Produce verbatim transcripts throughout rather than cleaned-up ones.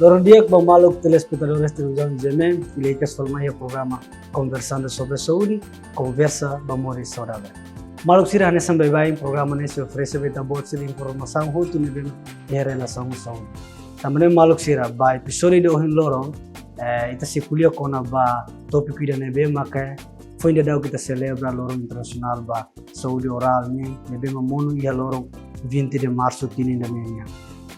Loron di'ak ba maluk telespetadores televizaun G M M, fila hikas fali mai iha programa Conversando sobre Saúde, konversa ba moris saudavel. Maluk sira, hanesan baibain, programa ne'e sei oferese ba ita-boot sira informasaun hotu ne'ebé iha relasaun ho saúde. Tanba ne'e maluk sira, ba epizódiu ida ohin loron, eh, ita sei ko'alia kona-ba tópiku ida ne'ebé maka foin daudauk ita selebra Loron Internasionál ba Saúde Orál nian, ne'ebé mak monu iha loron vinte de março tinan ida-ne'e nian.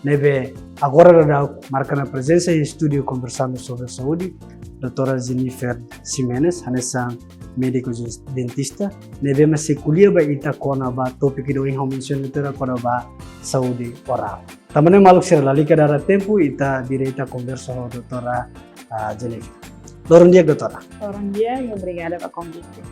Ne'ebé agora daudauk marka ona prezensa iha estúdiu Conversando sobre Saúde, doutora Jennifer Ximenes, hanesan médiku dentista, ne'ebé mak sei ko'alia ba ita kona-ba tópiku ida ohin ha'u mensiona, doutora, kona-ba saúde orál. Tanba ne'e maluk sira, lalika dada tempu, ita direta konversa ho doutora, ah, Jennifer. Loron di'ak, doutora. Loron di'ak, i obrigada ba konvite.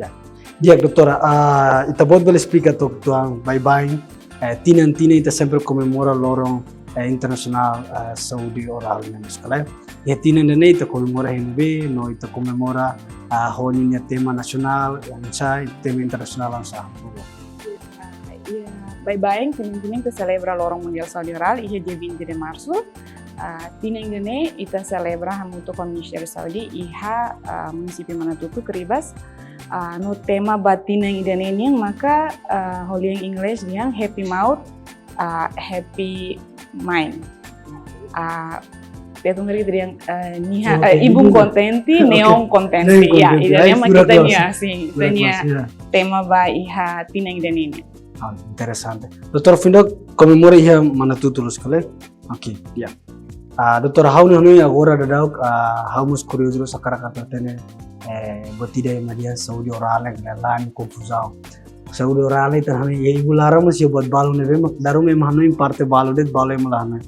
Ya. Di'ak, doutora, ah, ita-boot bele esplika took uitoan baibain, eh, tinan-tinan ita sempre komemora Loron, eh, Internasionál, eh, Saúde Orál nian, loos ka lae? Iha tinan ida-ne'e ita komemora iha ne'ebé, no ita komemora, ah, ho ninia tema nasionál oinsá, tema internasionál oinsá? Ah, iha baibain, tinan-tinan ita selebra Loron Mundiál Saúde Orál iha dia vinte de março. Ah, tinan ida-ne'e ita selebra hamutuk ho Ministériu Saúde iha, ah, munisípiu Manatuto, Cribas. Ah, no tema ba tinan ida-ne'e nian maka, ah, ho lian inglés dehan Happy Mouth, ah, Happy Mind. Ah, Tetun dari itu yang, eh, niha, Oh, eh, jadi ibun gini. Kontente, Oke. Neon kontente. Neon Ya, kontente. Ida-ne'e Ai, mak sudah ita-nia, kelas. Sin, Sudah ita-nia kelas, ya. Tema ba iha tinan ida-ne'e nian. Ah, interesante. Doutora, foin daudauk komemora iha Manatuto, loos ka lae? Oke, ya. Ah, doutora, ha'u-nia hanoin agora daudauk, ah, ha'u mós kuriozu loos, hakarak atu hatene, eh, buat ida ema dehan saúde orál ne'e, ne'e la'en konfuzaun. Saúde orál ne'e ita hanoin iha ibun laran mós iha buat balu ne'ebé mak dala ruma ema hanoin parte balu de'it, balu ema la hanoin.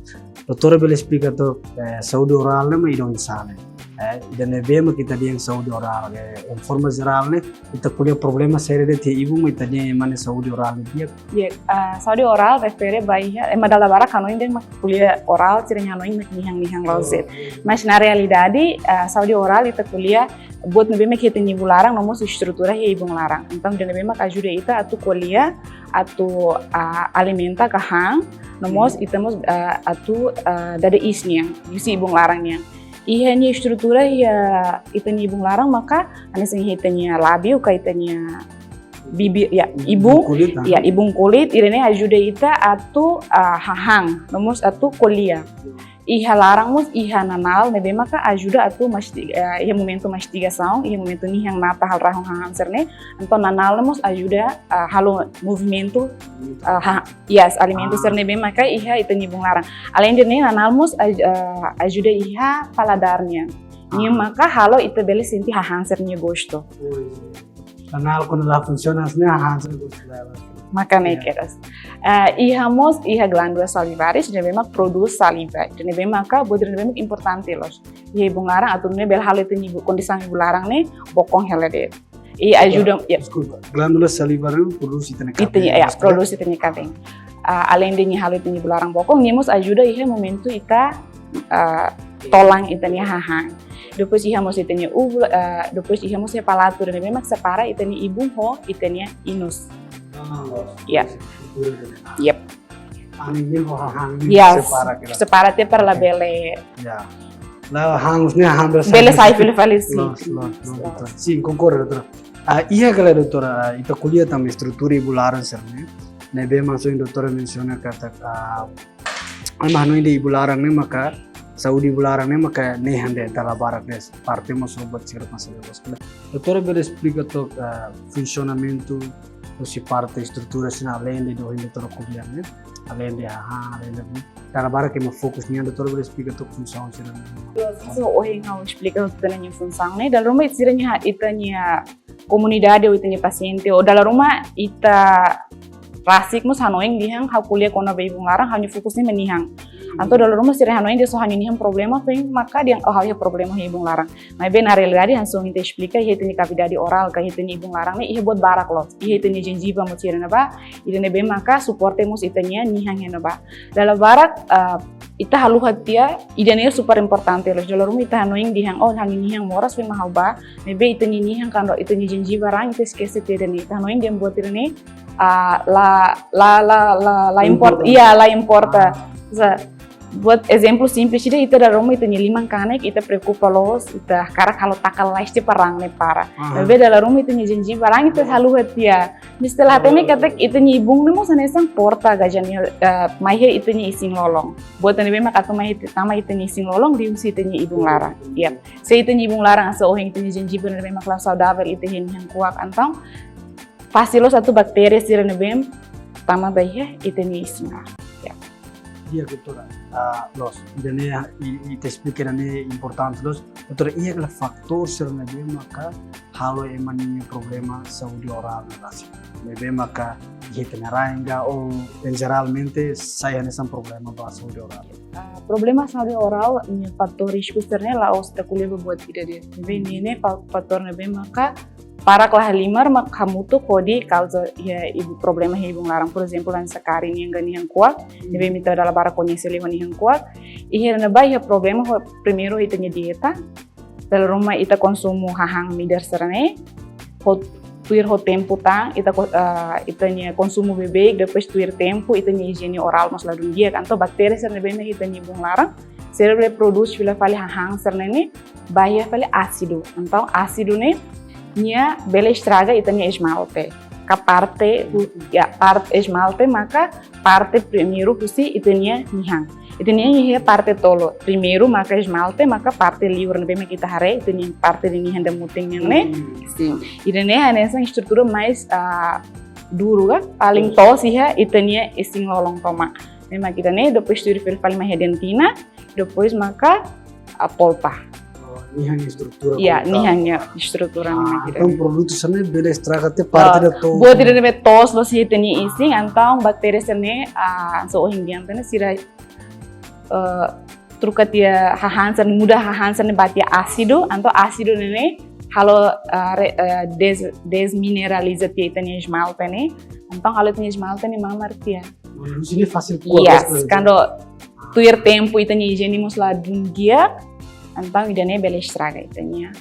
Doutora bele esplika took, eh, saúde orál ne'e mak ida oinsá ne'e? Eh, ida ne'ebé mak ita dehan saúde orál, eh, em forma jerál ne'e, ita ko'alia problema saida de'it iha ibun mak ita dehan ema nia saúde orál ne'e di'ak? Ya, ah, saúde orál refere ba iha, ema dala barak hanoin de'it mak ko'alia orál, sira hanoin mak nihan-nihan loos de'it. Mas na realidade, ah, saúde orál ita ko'alia buat ne'ebé mak iha ita-nia ibun laran, no mós estrutura iha ibun laran. Entaun, ida ne'ebé mak ajuda ita atu ko'alia, atu, ah, alimenta ka han, no mós ita mós, ah, atu, ah, dada iis nian, husi ibun laran nian. Iha nia estrutura iha ita-nia ibun laran maka, hanesan iha ita-nia lábiu ka ita-nia bibir, ya, ibun, Kulit, ah. Ya, ibun kulit, ida-ne'e ajuda ita atu, ah, hahán, no mós atu ko'alia. Iha laran mós iha nanál ne'ebé maka ajuda atu masti-, eh, iha momentu mastigasaun, iha momentu nihan nata halo rahun hahán sira-ne'e, entaun nanál ne'e mós ajuda, eh, halo movimentu, eh, ha-, yes, alimentu Ah. sira ne'ebé maka iha ita-nia ibun laran. Além de ne'e, nanál mós aj-, eh, ajuda iha paladár nian. Nia Ah. maka halo ita bele sente hahán sira-nia gostu. Oh, iya. Nanál kuandu la funsiona, ne'e hahán sira-nia gostu la. Maka ne'e Ya. kedas. Eh, iha mós, iha glándula salivares, ne'ebé mak prodús saliva. Ne'ebé maka, buat ne'ebé mak importante loos. Iha ibun laran, atu nune'e bele halo ita-nia ibu-, kondisaun ibun laran ne'e, bokon hela de'it. I ajuda, ya. Deskulpa, glándula salivar ne'e prodús ita-nia Ita-nia, kabelu, ya, maksudnya? Prodús ita-nia kabelu. Ah, além de nia halo ita-nia ibun laran bokon, nia mós ajuda iha momentu ita, ah, tolan ita-nia hahán. Depois iha mós ita-nia úvula, ah, depois iha mós iha palato, ne'ebé mak separa ita-nia ibun ho ita-nia inus. Ah, Ya. Estrutura dele. Yep. Anin ho hahán Ya, separa kira. separa tiha para Oke. labele. Ya. La hahán ne'e hahán bele Bele sai sai fali-fali, sin. Loos, loos, loos, Loos. betul. Sin, konkorda, doutora. Ah, iha kala, doutora, ah, ita ko'alia tanba estrutura ibun laran sira-ne'e. Ne'ebé mak hanesan doutora mensiona katak, ah, ema hanoin dehan ibun laran ne'e maka, saúde ibun laran ne'e maka nehan de'it, dala barak de'it, parte mós buat sira masa de'it. Doutora bele esplika took, ah, funsionamentu husi parte estrutura sira além de ohin doutora ko'alia ne'e. Além de hahán, além de dala barak ema fokus nian, doutora bele esplika took funsaun sira-ne'e. So, ohin ha'u esplika took ita-nia funsaun ne'e. Dala ruma sira-nia, ita-nia komunidade ou ita-nia pasiente, ou dala ruma ita rasik mós hanoin dehan ha'u ko'alia kona-ba ibun laran, ha'u-nia fokus ne'e mak nihan. Entaun dala ruma sira hanoin dehan só ha'u-nia nihan problema, foin maka dehan, oh, ha'u iha problema iha ibun laran. Maibé na realidade, hanesan ohin ita esplika, iha ita-nia kavidade orál ka iha ita-nia ibun laran ne'e iha buat barak loos. Iha ita-nia jenjiva mós sira-ne'ebá, ida ne'ebé maka suporta mós ita-nia nihan iha ne'ebá. Dala barak, ah, ita haluha tiha, ida-ne'e super importante loos. Dala ruma ita hanoin dehan, oh, ha'u-nia nihan moras, foin mak ha'u bá. Maibé ita-nia nihan, kuandu ita-nia jenjiva raan, ita eskese tiha ida-ne'e. Ita hanoin dehan buat ida-ne'e, ah, la, la, la, la, la La import-, importa. iya, la importa. Ah. Sa-, Buat ezemplu simples ida, ita dala ruma ita-nia liman kanek, ita preokupa loos, ita hakarak halo taka lais tiha para raan ne'e para. Aha. Maibé dala ruma ita-nia jenjiba raan ita haluha tiha. Mesti la hatene katak ita-nia ibun ne'e mós hanesan porta gaja nia, eh, mai iha ita-nia isin-lolon. Buat ne'ebé mak atu mai tama ita-nia isin-lolon, liuhusi ita-nia ibun laran. Yap. Se ita-nia ibun laran hanesan ohin, ita-nia jenjiba ne'ebé mak la saudavel ita iha nian kuak, entaun fasil loos atu baktéria sira ne'ebé tama ba iha ita-nia isin laran. Ya. Di'ak, doutora. Ah, loos, ida-ne'e i, i ita esplika ida-ne'e importante loos. Doutora, iha kala fatór sira ne'ebé maka halo ema ninia problema saúde orál ne'e rasik? Ne'ebé maka iha ita-nia rai ka, ou, em, jeralmente sai hanesan problema ba saúde orál? Ah, problema saúde orál nia fatór risku sira-ne'e la'ós ita ko'alia ba buat ida de'it. Ne'ebé nia ne'e fa-, fatór ne'ebé maka barak la halimar mak hamutuk hodi kauza iha ibu, problema iha ibun laran. Por ezemplu, hanesan kari nian ka nian kuak, ne'ebé mak ita dala barak koñese liu ho nian kuak. Iha ne'ebá iha problema ho, primeiru ita-nia dieta. Dala ruma ita konsumu hahán midar sira-ne'e, ho, tuir ho tempu tan, ita ko-, eh, ita-nia konsumu beibeik, depois tuir tempu, ita-nia ijiene orál mós ladún di'ak, entaun baktéria sira ne'ebé mak iha ita-nia ibun laran, sira bele prodús fila fali hahán sira-ne'e, ba iha fali ásidu. Entaun ásidu ne'e, nia bele estraga ita-nia esmalte. Ka parte, ya, parte esmalte maka parte primeiru husi ita-nia nian. Ita-nia nian iha parte tolu. Primeiru maka esmalte, maka parte liur ne'ebé mak ita haree, ita-nia parte de nian ida mutin nian ne'e. Hmm. Sin. Ida-ne'e hanesan estrutura mais, ah, duru ka, paling toos iha ita-nia isin-lolon tomak. Ne'e mak ida-ne'e, depois tuir fali mai iha dentina, depois maka, ah, polpa. Oh, nian estrutura Ya, polpa. Nian nia estrutura Ah, ne'e mak ida-ne'e. Entaun produtu sira-ne'e bele estraga tiha parte Oh, ida tomak. Buat ida ne'ebé toos loos iha ita-nia isin, entaun baktéria sira-ne'e, ah, hanesan ohin di'ak ne'e sira, eh, troka tiha hahán sira-ne'e, muda hahán sira-ne'e ba tiha ásidu, entaun ásidu ne'e ne'e halo, eh, re-, eh, des-, desmineraliza tiha ita-nia esmalte ne'e, entaun halo ita-nia esmalte ne'e mamar tiha. Husi ne'e fasil kuak. Yes, loos, kuandu tuir tempu ita-nia ijiene mós ladún di'ak, entaun ida-ne'e bele estraga ita-nia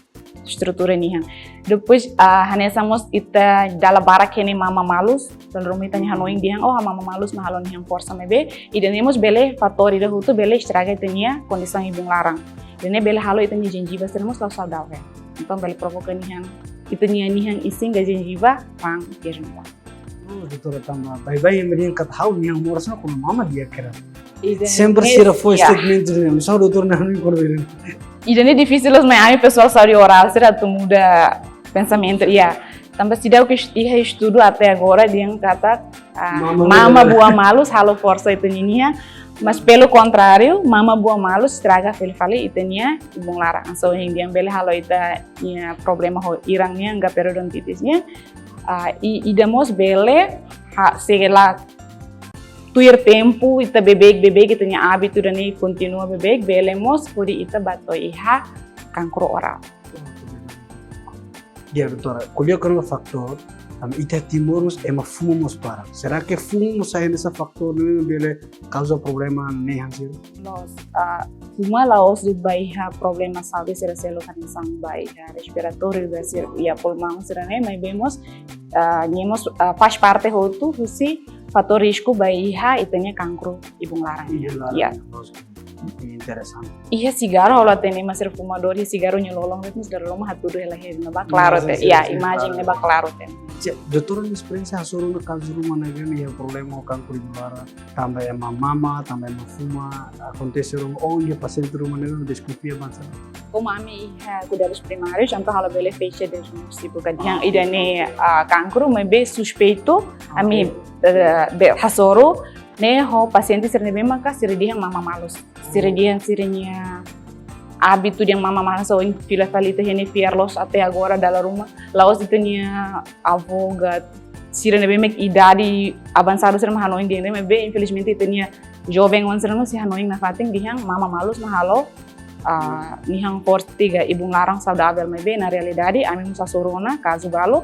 estrutura nian. Depois, ah, hanesan mós ita dala barak iha ne'e mama malus, dala ruma ita-nia hanoin dehan, oh, mama malus mak halo nian forsa, maibé ida-ne'e mós bele fatór ida hotu bele estraga ita-nia kondisaun ibun laran. Ida-ne'e bele halo ita-nia jenjiba sira mós la saudavel. Entaun bele provoka nian, ita-nia nian isin ka jenjiba raan iha ne'ebá. Oh, doutora, tanba baibain ema dehan katak ha'u nian moras ona kuandu mama di'ak kera. Ida-ne'e, sempre sira fó, ya, statement ne'e, misalnya doutora nahnu ikor beri. Ida-ne'e difisil loos, maibé ami pesoál saúde orál sira atu muda pensamentu, ya. Tanba seidauk iha estudu até agora dehan katak, ah, mama, mama buat malus halo forsa ita-nia nian, mas pelo contrário, mama buat malus estraga fali fali ita-nia ibun laran. Hanesan ohin dehan bele halo ita-nia problema ho irang nian ka periodontitis nian. Ah, i, ida mós bele, ha, se la tuir tempu, ita beibeik, beibeik, ita-nia ábitu ida-ne'e kontinua beibeik, bele mós hodi ita bá to'o iha kankru orál. Ya, doutora, ko'alia kona-ba fatór, tanba iha Timor mós ema fuma mós barak. Será que fuma mós sai hanesan fatór ne'ebé bele kauza problema ne'e hanesan? Loos, ah, fuma la'ós de'it ba iha problema saúde sira seluk hanesan ba iha respiratóriu, ba sira, iha pulmaun sira-ne'e, maibé mós, ah, nia mós, ah, faz parte hotu husi fatór risku ba iha ita-nia kankru ibun laran. Ibun laran, ya. Loos. Interesante. Iha sigarru, ha'u la hatene maibé fumadór iha sigarru nia lolon de'it mós dala ruma hatudu hela iha ne'ebá klaru tiha. Imajen, ya, imajen ne'ebá klaru tiha. Doutora, nia esperiénsia hasoru ona kazu ruma ne'ebé iha problema ho kankru ibun laran, tanba ema mama, tanba ema fuma, akontese ruma, ou iha pasiente ruma ne'ebé deskonfia bansa? Komu ami iha kuidadus primárius, entaun ha'u labele fecha diagnóstiku katak dehan ida-ne'e, ah, kankru, maibé suspeitu, ami, eh, be-, hasoru ne'e ho pasiente sira ne'ebé maka sira dehan mama malus. Sira dehan sira-nia ábitu dehan mama malus, hanesan ohin fila fali ita hatene fiar loos até agora dala ruma. La'ós ita-nia avó ka sira ne'ebé mak idade avansadu sira mak hanoin dehan, maibé infelizmente ita-nia joven oan sira mós sei hanoin nafatin dehan mama malus mak halo, ah, nian forsa tiha ibun laran saudavel, maibé na realidade ami mós hasoru ona kazu balu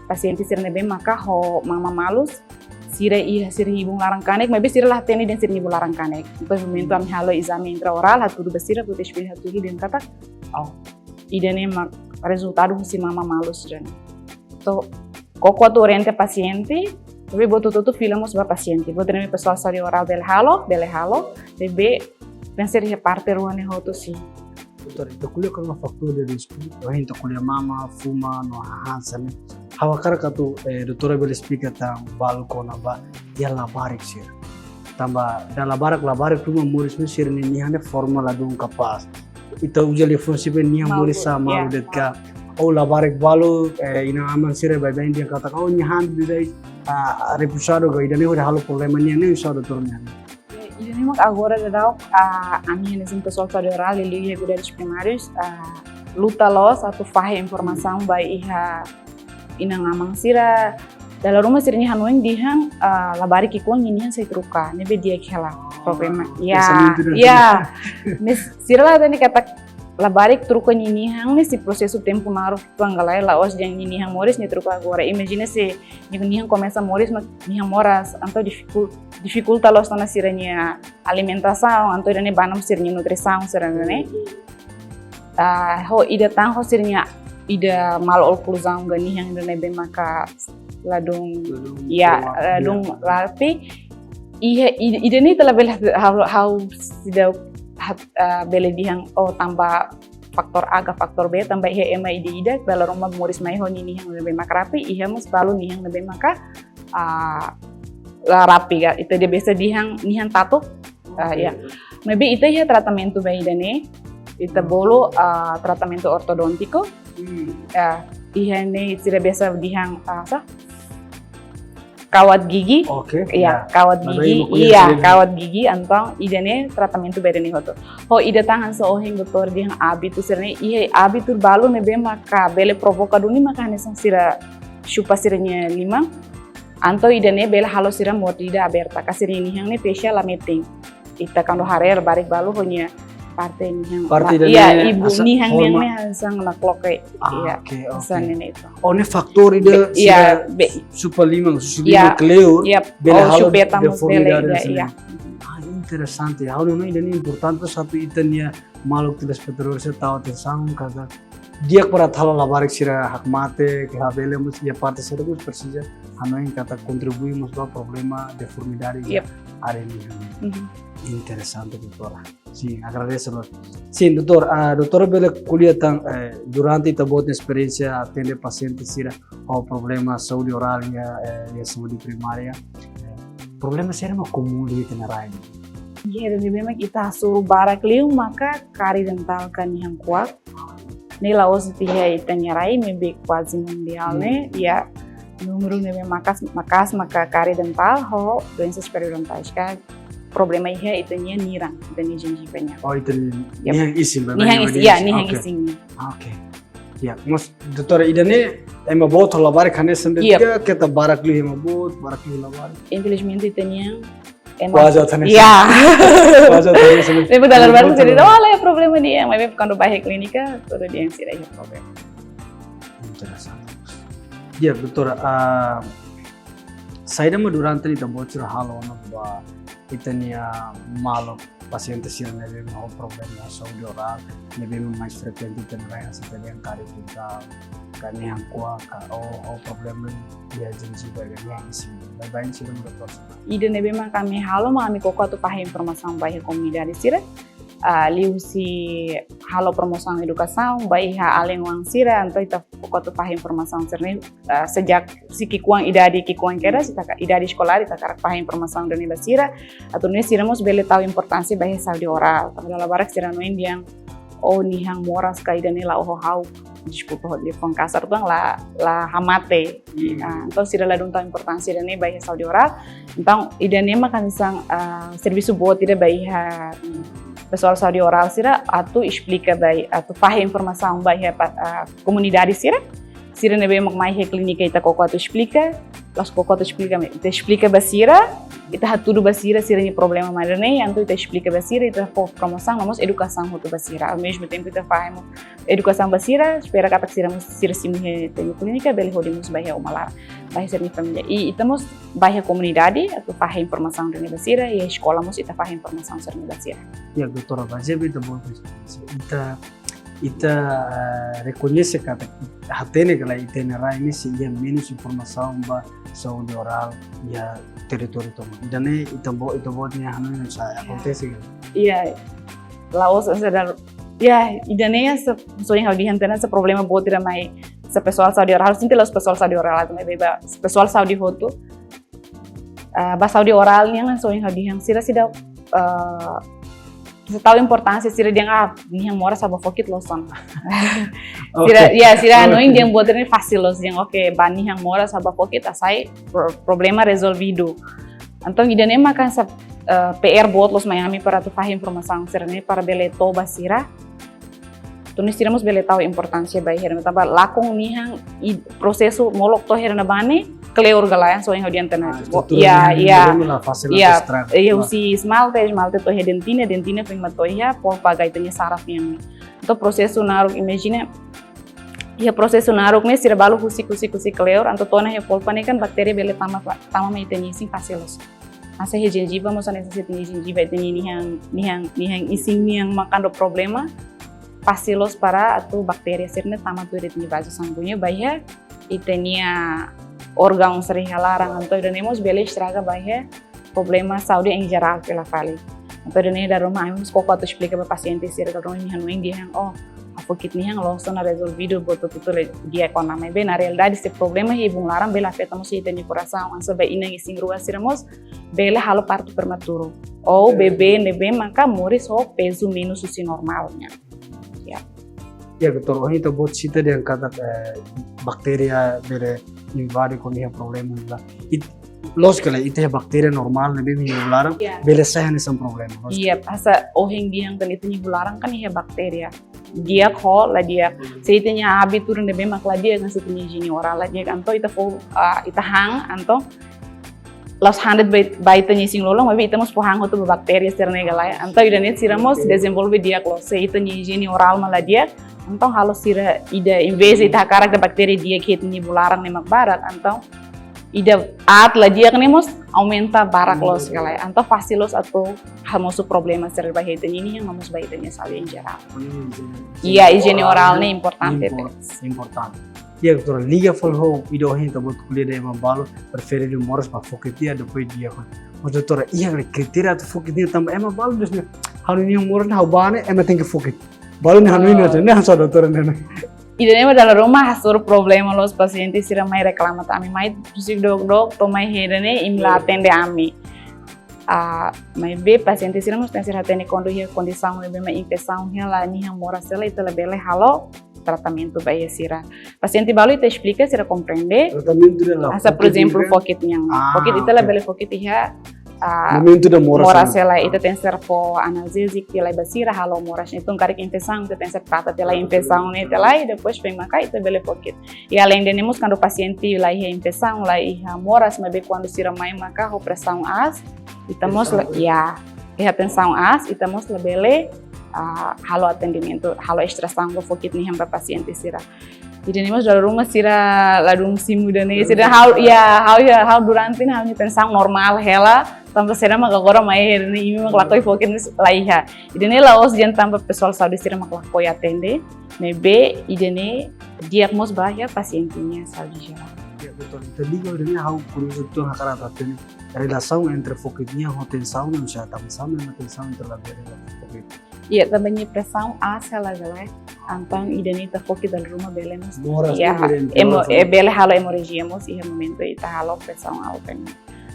pasiente sira ne'ebé maka ho mama malus, sira iha sira-nia ibun laran kanek, maibé sira la hatene dehan sira-nia ibun laran kanek. Entaun momentu ami halo ezame intraorál, hatudu ba sira, foti espellu hatudu dehan katak, oh, ida-ne'e mak rezultadu husi mama malus ida-ne'e. Entaun, koko atu orienta pasiente, maibé buat hotu-hotu fila mós ba pasiente. Buat ne'ebé pesoál saúde orál bele halo, bele halo, maibé Pensa iha parte rua ne'e hotu sin. Doutora, ita ko'alia kona-ba fatór de risku, ohin ita ko'alia mama, fuma, no hahán sira-ne'e. Ha'u hakarak atu, eh, doutora bele esplika tan balu kona-ba iha labarik sira. Tanba dala barak labarik ruma moris ne'e sira-nia nian ne'e forma ladún kapás. Ita uza liafuan sira-ne'e nian moris sa malu de'it ka. Ou labarik balu, eh, inan-aman sira baibain dehan katak, oh, nia han bidai, ah, repousadu ka ida-ne'e hodi halo problema nian ne'e, doutora, nian. Ida-ne'e mak agora daudaun, ah, ami hanesan pesoál saúde orál liuliu iha kuidadus primárius, ah, luta loos atu fahe informasaun ba iha inan-aman sira. Dala ruma sira-nia hanoin dehan, ah, labarik ki'ikoan nia nian sei troka, ne'ebé di'ak hela. Oh, problema. Ya, pensamentu ida. Ya. Mas sira la hatene katak labarik troka nia nian ne'e sei prosesu tempu naruk, tuan galai la'ós dehan nia nian moris nia troka agora. Imajina se nia nian komesa moris mak nia moras, entaun difikul-, difikulta loos ona sira-nia alimentasaun, entaun ida-ne'e ba ona sira-nia nutrisaun sira-ne'e. Ah, ho ida tan ho sira-nia ida mal-okluzaun ka nian ida ne'ebé maka ladún, ladún, ya, kuat, ladún, ya, rapi. Iha ida, ida-ne'e ita labele ha'u, ha'u seidauk hat-, ah, bele dehan, oh, tanba fatór A ka fatór B, tanba iha ema ida-idak, dala ruma moris mai ho nia nian ne'ebé maka rapi, iha mós balu nian ne'ebé maka, ah, la rapi ka. Ita dehan biasa dehan nian tatuk. Ah, ya. Maibé ita iha tratamentu ba ida-ne'e, ita bolu, ah, tratamentu ortodóntiku. Hmm. Ya, iha ne'e sira biasa dehan, ah, sa? Kawat gigi. Oke, ya, ya. Kawat gigi, iya, kawat gigi, entaun ida-ne'e tratamentu ba ida-ne'e hotu. Ho ida tan hanesan ohin doutór dehan hábitu sira-ne'e, iha hábitu balu ne'ebé maka bele provoka duni maka hanesan sira xupa sira-nia liman. Entaun ida-ne'e bele halo sira mordida aberta, ka sira-nia nian ne'e fexa la metin. Ita kuandu haree labarik balu ho nia parte nian. Parte la, ida-ne'e, iya, ibu nian, forma nian ne'e hanesan nakloke. Ah, iya, oke, oke. Hanesan ne'e itu. Oh, ne'e fatór ida, iya, sira be-, xupa liman, xupa liman kleur, iya, bele halo xupeta mós bele, deformidade, iya, hanesan ne'e. Ah, interesante. Ha'u hanoin ida-ne'e importante, satu ita-nia maluk telespetadór sira tau atensaun katak di'ak para atu halo labarik sira hakmatek, ka labele, mas iha parte sira mós presiza hanoin katak kontribui mós ba problema deformidade iha, yep, área nian. Mhm. Interesante, doutora. Sin, agradese loos. Sin, doutór, ah, doutora bele ko'alia tan, eh, durante ita-boot nia esperiénsia atende pasiente sira ho problema saúde orál iha, eh, iha saúde primária. Eh, problema saida mak komún liu iha ita-nia rai? Iha ida ne'ebé mak ita hasoru barak liu maka kárie dentál ka nian kuak. Ne'e la'ós de'it iha ita-nia rai, maibé kuaze mundiál ne'e, hmm, iha númeru ne'ebé maka'as, maka'as maka kárie dentál ho doensa periodontais ka problema iha ita-nia niran, ita-nia jenjiva nian. Oh, ita-nia, yep, nian isin, nian isin, ya, nian isin. Oke. Oke. Ya, mas doutora, ida-ne'e ema boot ho labarik hanesan de'it, yep, ka keta barak liu ema boot, barak liu labarik? Infelizmente ita-nian ema kuaze hanesan. Ya. Kuaze hanesan. Depois dala barak sira dehan, oh, la iha problema nian, maibé kuandu bá iha klínika, tuir dehan sira iha problema. Interesante. Ya, doutora, ah, saida mak durante ne'e ita-boot sira halo ona ba ita-nia maluk pasiente sira ne'ebé ho problema saúde orál, ne'ebé mais frekuente ita-nia rai hanesan ita dehan kárie dentál, ka nian kuak, ka, oh, ho problema iha jenjiva ka nian isin. Baibain sira, doutór. Ida ne'ebé mak ami halo mak ami koko atu fahe informasaun ba iha komunidade sira. Ah, liuhusi halo promosaun edukasaun ba iha alin-oan sira, entaun ita koko atu fahe informasaun sira-ne'e, ah, sejak husi ki'ikoan, idade ki'ikoan kedas, ita ka-, idade eskolár, ita hakarak fahe informasaun ida-ne'e ba sira, atu nune'e sira mós bele tau importánsia ba iha saúde orál. Tanba dala barak sira hanoin dehan, oh, nian moras ka ida-ne'e la'o ho ha'u, deskulpa ho liafuan kasar, tuan, la, la hamate. Hmm. Ah, entaun sira ladún tau importánsia ida-ne'e ba iha saúde orál. Entaun ida-ne'e mak hanesan, ah, servisu boot ida ba iha, hmm, pesoál saúde orál sira atu esplika ba, atu fahe informasaun ba iha pa-, ah, komunidade sira. Sira ne'ebé mak mai iha klínika ita koko atu esplika, la'ós koko atu esplika, ita esplika ba sira, ita hatudu ba sira sira-nia problema mak ne'e, entaun ita esplika ba sira, ita fó promosaun, no mós edukasaun hotu ba sira. Ao mesmo tempo ita fahe mós edukasaun ba sira, espera katak sira mós, sira simu iha ita-nia klínika, bele hodi mós ba iha uma laran, ba iha sira-nia família. I ita mós ba iha komunidade atu fahe informasaun ida-ne'e ba sira, iha eskola mós ita fahe informasaun sira-ne'e ba sira. Ya, doutora, bazeia ba ita-boot nia esperiénsia, ita ita, eh, rekoñese katak hatene katak ita-nia rai ne'e sei iha menus informasaun ba saúde orál iha territóriu tomak. Ida-ne'e ita-boot, ita-boot nia hanoin oinsá, akontese ka? Iya, la'ós hanesan, ya, ida-ne'e hanesan ohin ha'u dehan tiha ona, hanesan problema boot ida mai hanesan pesoál saúde orál, sente la'ós pesoál saúde orál atu, maibé ba pesoál saúde hotu. Ah, ba saúde orál nian hanesan ohin ha'u dehan, sira seidauk, ah, seidauk tau importánsia, sira dehan, ah, nia moras só ba fokit loos ona. Sira, oke, ya, sira hanoin, oke, dehan buat ne'e fasil loos, dehan, oke, ba nia moras só ba fokit, hasai pro-, problema rezolvidu. Entaun ida-ne'e maka hanesan, eh, P R boot loos mai ami para atu fahe informasaun sira-ne'e para bele to'o ba sira. Atu nune'e sira mós bele tau importánsia ba iha ne'e, tanba lakon nia i prosesu molok to'o iha ne'ebá ne'e kleur ka lae, hanesan ohin ha'u dehan tiha ona. Ah, estrutura, ya, nia, ya, nia la fasil, ya, atu estraga. Ya, husi esmalte, esmalte to'o iha dentina, dentina foin mak to'o iha polpa ka ita-nia saraf nian. Entaun prosesu naruk, imajina, iha prosesu naruk ne'e sira balu husik, husik, husik kleur, entaun to'o ona iha polpa ne'e kan baktéria bele tama, tama mai ita-nia isin fasil loos. Hanesan iha jenjiva mós hanesan, se ita-nia jenjiva, ita-nia nian, nian, nian isin nian mak kuandu problema, fasil loos para atu baktéria sira-ne'e tama tuir ita-nia vazu sanguíneu ba iha ita-nia órgaun sira iha laran, entaun ida-ne'e mós bele estraga ba iha problema saúde em geral fila fali. Entaun ida-ne'e dala ruma ami mós koko atu esplika ba pasiente sira, dala ruma imi hanoin dehan, oh, fokit nian loos ona, rezolvidu, buat hotu-hotu di'ak ona, maibé na realidade se problema iha ibun laran bele afeta mós ita-nia korasaun, hanesan ba inan isin-rua sira mós bele halo partu prematuru. Ou, eh, bebé ne'ebé maka moris ho pezu menus husi normál nian. Ya. Ya, doutór, ohin ita-boot sita dehan katak, eh, baktéria bele invade kuandu iha problema ne'e. It-, lójika lah, ita iha baktéria normál ne'ebé iha ibun laran, ya, bele sai hanesan problema, lójika. Iya, hanesan ohin dehan kan ita-nia ibun laran kan iha baktéria di'ak ho la di'ak. Hmm. Se ita-nia hábitu ne'ebé mak la di'ak, hanesan ita-nia ijiene orál la di'ak, entaun ita fó, ah, ita han, entaun la'ós han de'it ba, ba ita-nia isin-lolon, maibé ita mós fó han hotu ba baktéria sira-ne'e ka lae. Entaun ida-ne'e sira mós, oke, dezenvolve di'ak loos. Se ita-nia ijiene orál mak la di'ak, entaun halo sira ida, em vez de ita hakarak katak baktéria di'ak iha ita-nia ibun laran ne'e mak barak, entaun ida aat la di'ak ne'e mós aumenta barak, hmm, loos ka lae. Entaun fasil loos atu hamosu problema sira ba iha ita-nia nian, no mós ba ita-nia saúde em geral. Hmm, hmm. Iya, ijiene orál ne'e importante. Impor-, importante. Iya, doutór, liga fali ho ida ohin ita-boot ko'alia dehan ema balu prefere moras ba fokit tiha depois di'ak. Mas, doutór, iha kritéria atu fokit tiha tanba ema balu dehan, ha'u-nia moras ne'e ha'u bá ne'e, ema tenke fokit. Balu ne'e hanoin, oh, ne'e, ne'e hanesan doutór ne'e. Ida-ne'e mak dala ruma hasoru problema loos, pasiente sira mai reklama tiha ami, mai husik dok-dok, to'o mai hira ne'e, imi la, iya, atende ami. Ah, maibé pasiente sira mós tenke sira hatene kuandu iha kondisaun ne'ebé mak infesaun hela, nia moras hela, ita labele halo tratamentu ba iha sira. Pasiente balu ita esplika, sira komprende. Tratamentu ida la, hanesan, por ezemplu, fokit nian. Ah, fokit ita, oke, labele fokit iha, ah, momentu ida moras, moras hela, ita tenke fó analgésiku tiha lai ba sira, halo moras ne'e atu karik infesaun, ita tenke trata tiha lai infesaun ne'e tiha lai, depois foin maka ita bele fokit. I além de ne'e mós kuandu pasiente la iha infesaun, la iha moras, maibé kuandu sira mai maka ho presaun aas, ita mós la, tensaun, ya, iha tensaun aas, ita mós labele, ah, halo atendimentu, halo estrasaun ba fokit nian ba pasiente sira. Ida-ne'e mós dala ruma sira ladún simu ida-ne'e, sira, ha'u, ya, ha'u, ya, ha'u durante ne'e ha'u-nia tensaun normál hela, tanba sira mak agora mai hira ne'e, imi mak lakohi fokit ne'e, la iha. Ida-ne'e la'ós dehan tanba pesoál saúde sira mak lakohi atende, maibé ida-ne'e di'ak mós ba iha pasiente nia saúde jerál. Ya, doutór. Entaun, liga ida-ne'e ha'u kuriozu uitoan, hakarak atu hatene relasaun entre fokit nian ho tensaun, no se ata sama no tensaun entre la iha fokit. Iya, tanba nia presaun aas hela ka lae. Entaun ida-ne'e ita fokit dala ruma bele mós, moras, ya, ne'e bele, emo-, eh, bele halo emorrajia mós iha momentu ita halo presaun alta ne'e.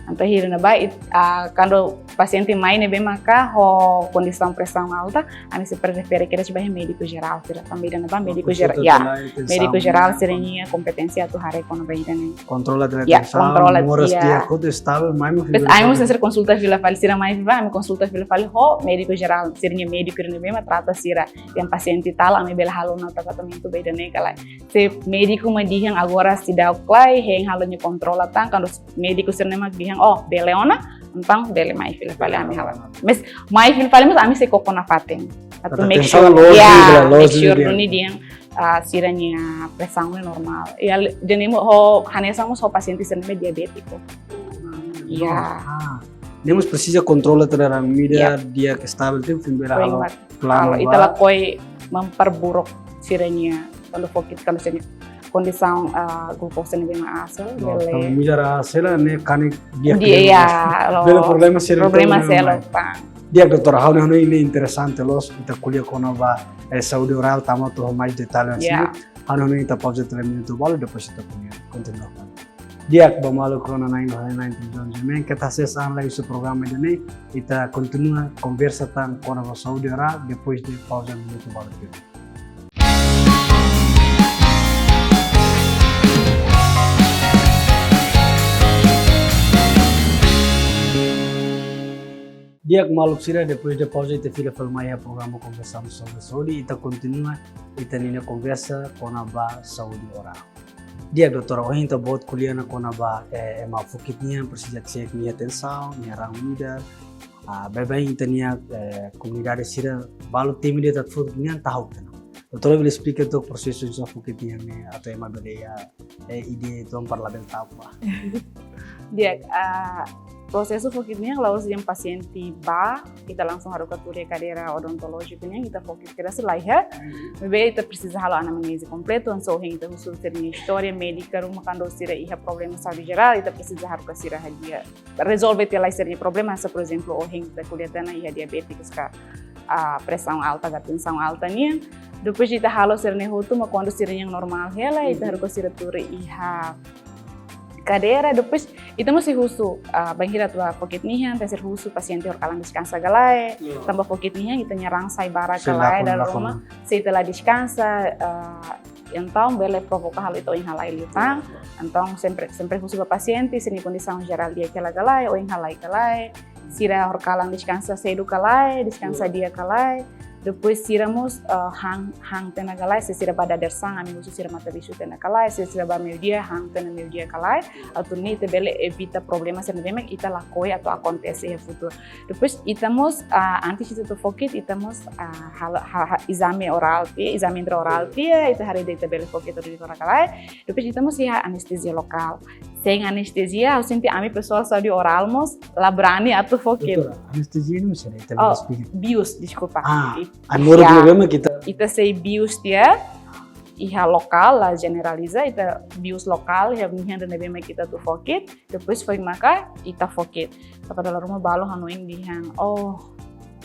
Entaun hira ne'ebá, it-, ah, kuandu pasiente mai ne'ebé maka ho kondisaun presaun alta, ami sei prefere kedas ba iha médiku jerál sira, tanba ida-ne'ebá médiku jer-, konsulta, ya, tiha lai, médiku tensaun, jerál, ya, sira-nia kompeténsia atu haree kona-ba ida-ne'e. Kontrola tiha lai, ya, tensaun, kontrola, moras, ya, di'ak, hotu estavel, mai mak, terus fila fali, ami mós sira konsulta fila fali, sira mai fila, ami konsulta fila fali ho médiku jerál, sira-nia médiku ne'ebé mak trata sira. Dehan pasiente tal, ami bele halo ona tratamentu ba ida-ne'e ka lae. Se médiku mak dehan agora seidauk lae, hein halo nia kontrola tan, kuandu médiku sira-ne'e mak dehan, oh, bele ona, entaun bele mai fila fali ami halo. Mas mai fila fali mós ami sei koko nafatin. Atu make sure, ya, make sure duni dehan, ah, sira-nia presaun ne'e normál. Ya, ida-ne'e mós ho, hanesan mós ho pasiente sira ne'ebé diabétiku. Ya. Ah, ne'e mós presiza kontrola tiha lai, medida, ya, di'ak, estavel, tenke foin bele halo planu, halo, ita ba, lakohi memperburuk sira-nia, kuandu fokit, kuandu sira-nia kondisaun, ah, glukosa ne'ebé mak aas hela, Loos, bele tanba mudar aas hela ne'e kanek di'ak Di'ak, liu. ya, loos. Bele problema seluk. Problema Tanba seluk, tan. Di'ak, doutora, ha'u hanoin ne'e interesante loos, ita ko'alia kona-ba, eh, saúde orál, tama to'o mais detalles. Ya. Ha'u hanoin ita pauza tiha minutu balu, depois ita ko'alia, kontinua. Di'ak, ba maluk rona-na'in no ha'u-nia na'in, John Jemen, keta hasees an lai husi programa ida-ne'e, ita kontinua konversa tan kona-ba saúde orál, depois de pauza minutu balu. Di'ak, maluk sira, depois de pauza ita fila fali mai iha programa Conversamos sobre Saúde, ita kontinua ita-nia konversa kona-ba saúde orál. Di'ak, doutora, ohin ita-boot ko'alia ona kona-ba, eh, ema fokit nian presiza cek nia tensaun, nia raan umidar. Ah, baibain ita-nia, eh, komunidade sira balu temi de'it atu fokit nian, ta'uk tiha ona. Doutora bele esplika took prosesu oinsá fokit nian ne'e atu ema bele iha, eh, ideia uitoan para labele ta'uk ba. Di'ak, ah, prosesu fokit nian la'ós dehan pasiente bá, ita langsung haruka tuur iha kadeira odontolójiku nian, ita fokit kedas, lae, ya. Maibé ita presiza halo anamneze kompletu, hanesan ohin ita husu sira-nia istória médika ruma, kuandu sira iha problema saúde jerál, ita presiza haruka sira hadi'a, rezolve tiha lai sira-nia problema, hanesan, por ezemplu, ohin ita ko'alia tiha ona iha diabétikus ka, ah, presaun alta ka tensaun alta nian. Depois ita halo sira-ne'e hotu, mak kuandu sira-nian normál hela, ita haruka sira tuur iha kadeira, depois ita mós sei husu, ah, bainhira atu bá fokit nian, ita sei husu pasiente horikalan deskansa ka lae, tanba fokit nian ita-nia raan sai barak ka lae, dala ruma, se ita la deskansa, ah, entaun bele provoka halo ita oin halai liután. Entaun sempre, sempre husu ba pasiente, sira-nia kondisaun jerál di'ak hela ka lae, oin halai ka lae, sira horikalan deskansa sedu ka lae, deskansa di'ak ka lae. Depois sira mós, eh, han, han tiha ona ka lae, se sira bá dadeer-saan, ami husu sira matabixu tiha ona ka lae, se sira bá meiudia, han tiha ona meiudia ka lae, atu nune'e ita bele evita problema sira ne'ebé mak ita lakohi atu akontese iha futuru. Depois ita mós, ah, antes ita atu fokit, ita mós, ah, halo, ha, ha, ezame orál tiha, ezame intraorál tiha, ita haree ida ita bele fokit ou la ka lae. Depois ita mós iha anestezia lokál. Sein anestezia, ha'u sente ami pesoál saúde orál mós la brani atu fokit. Doutora, anestezia ne'e saida, ita bele esplika? Bius, deskulpa. Ah, ai-moruk ne'ebé mak ita. Ita sei bius tiha, iha lokál, la jeneraliza, ita bius lokál, iha nian ida ne'ebé mak ita atu fokit, depois foin maka ita fokit. Tanba dala ruma balu hanoin dehan, oh,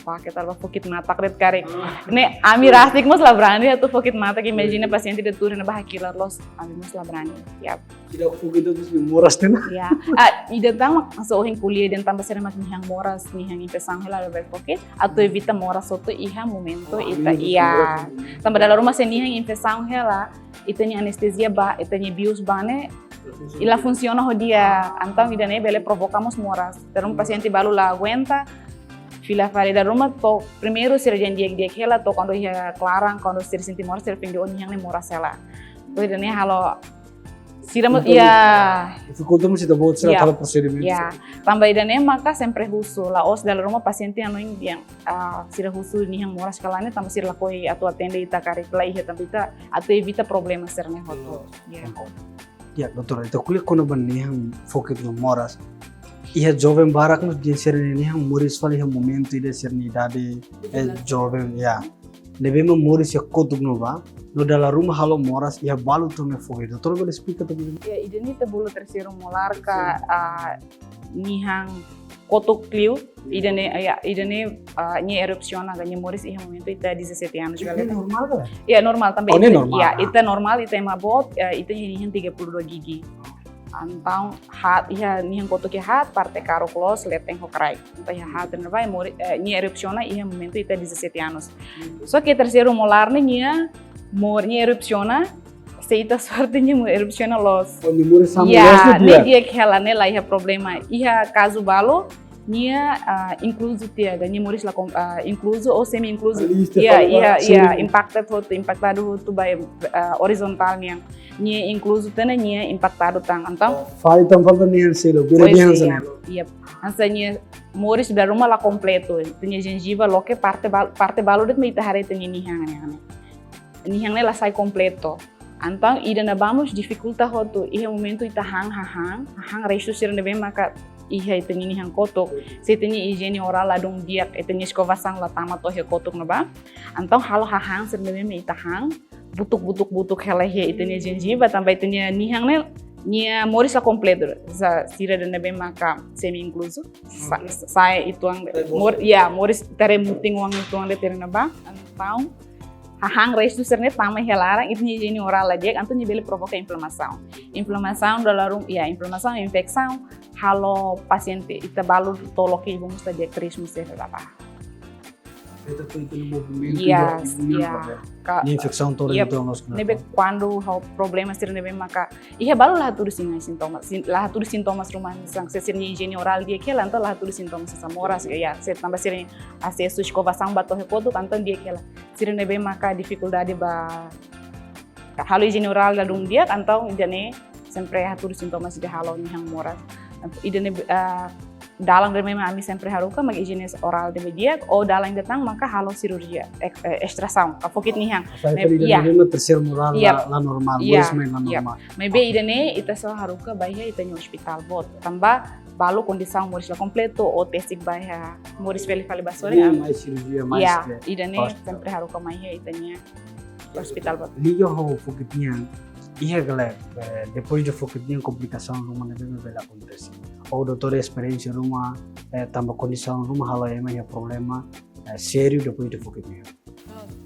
pake tanba fokit matak de'it karik. Ne'e ami rasik mós la brani atu fokit matak, imajina pasiente de'it tuur iha ne'ebá hakilar loos, ami mós la brani. Yap. Seidauk fokit atu sira moras tiha ona. Ya. Ah, ida tan mak, hanesan ohin ko'alia dehan tanba sira mak nian moras, nian infesaun hela, labele fokit, atu evita moras hotu iha momentu ita, ya. Tanba dala ruma se nian infesaun hela, ita-nia anestezia bá, ita-nia bius bá ne'e, la funsiona ho di'ak, entaun ida-ne'e bele provoka mós moras. Terus pasiente balu la aguenta, fila fali dala ruma to'o, primeiru sira dehan di'ak-di'ak hela, to'o kuandu iha klaran, kuandu sira sente moras, sira fende oh nian ne'e moras hela. To'o ida-ne'e halo sira mós, ya. Difikulta mós ita-boot sira halo prosedimentu. Ya. Tanba ida-ne'e maka sempre husu, la'ós dala ruma pasiente hanoin dehan, ah, sira husu nian moras ka lae ne'e, tanba sira lakohi atu atende ita karik, la iha, tanba ita atu evita problema sira-ne'e hotu. Ya. Ya, doutora, ita ko'alia kona-ba nian fokit no moras. Iha joven barak mós dehan sira-nia nian moris fali iha momentu ida sira-nia idade, eh, joven, ya. Ne'ebé mak moris iha kotuk no bá, no dala ruma halo moras, iha balu to'o ne'e fokit. Doutora bele esplika took ida-ne'e? Ya, ida-ne'e ita bolu terseiru molar ka, ah, nian kotuk liu, ida-ne'e, ya, ida-ne'e, ah, nia erupsiona ka nia moris iha momentu ita dezassete anos. Ne'e normál ka? Ya, normál tanba. Oh, ne'e normál. Ya, ita normál, ita ema boot, ya, ita nian tiga puluh dua gigi. Entaun haat, iha nian kotuk iha haat, parte karuk loos, leten ho kraik. Entaun iha haat ne'ebá, moris, eh, nia erupsiona iha momentu ita dezassete anos. Só ke terseiru molar ne'e nia, mor, nia erupsiona, se ita sorte nia mós erupsiona loos. Oh, nia moris sama loos ne'e di'ak. Ya, ne'e di'ak hela, ne'e la iha problema. Iha kazu balu, nia, ah, inkluzu tiha, ka nia moris la kom-, ah, inkluzu ou semi-inkluzu. Ya, ya, ya, impacted hotu, impactadu hotu ba, ah, orizontál nian. Nia inkluzu tiha ona, nia impactadu tan. Entaun, oh, fali tan, falta nian seluk, bele dehan hanesan ne'e. Yep. Hanesan nia moris dala ruma la kompletu. Nia jenjiva loke parte bal-, parte balu de'it mak ita haree ita-nia nian ne'e. Nian ne'e la sai kompletu. Entaun ida-ne'ebá mós difikulta hotu. Iha momentu ita han, hahán, hahán restu sira ne'ebé maka iha ita-nia nihan kotuk, se ita-nia ijiene orál ladún di'ak, ita-nia eskovasaun la tama to'o iha kotuk ne'ebá, entaun halo hahán sira ne'ebé mak ita han, butuk, butuk, butuk hela iha ita-nia jenjiva, tanba ita-nia nihan ne'e, nia moris la kompletu, sa-, sira ida ne'ebé maka semi-inkluzu, sa-, sa'e uitoan, mor-, ya, moris tere mutin oan uitoan de'it iha ne'ebá, entaun hahán restu sira-ne'e tama iha laran, ita-nia ijiene orál la di'ak, entaun nia bele provoka inflamasaun. Inflamasaun dala ruma, ya, inflamasaun, infesaun, halo pasiente ita balu to'o loke ibun mós la di'ak, ritmu sira la bá. Afeta to'o ita-nia movimentu, yes, iha ibu-nian, ya, katak, ka-, nia infesaun to'o, ya, ita-nia loos ne'ebé kena. Kuandu ha'u problema sira ne'ebé maka iha balu la hatudu sinais sintomas, sin-, la hatudu sintomas ruma hanesan, se sira-nia ijiene orál di'ak hela, entaun la hatudu sintomas hanesan moras, ya, se tanba sira-nia asesu eskovasaun ba to'o iha kotuk, entaun di'ak hela. Sira ne'ebé maka difikuldade ba halo ijiene orál ladún di'ak, entaun ida-ne'e sempre hatudu sintomas ida halo nihan moras. Ida-ne'e, ah, dalan ida ne'ebé mak ami sempre haruka mak ijiene orál ne'ebé di'ak, ou dalan ida tan maka halo sirurjia, ek-, eh, estrasaun, ka fokit nihan. Apa, ne'e, ida-ne'e, ya, memang terseira moral, ya, la, la normál, ya, moris mai la, ya, normál. Maibé, oke, ida-ne'e ita só haruka ba iha ita-nia ospitál boot. Tanba balu kondisaun moris la kompletu, ou tesik ba iha moris fila fali ba sorin. Ne'e, ah, mai sirurjia, mai, ya, sirurjia, ida-ne'e, ospitál, sempre haruka mai iha ita-nia ospitál boot. Liga ho fokit nian, iha ka lae, eh, depois de fokit nian komplikasaun ruma ne'ebé mak bele akontese? Ou doutór esperiénsia ruma, eh, tanba kondisaun ruma halo ema iha problema, eh, sériu depois de fokit nian?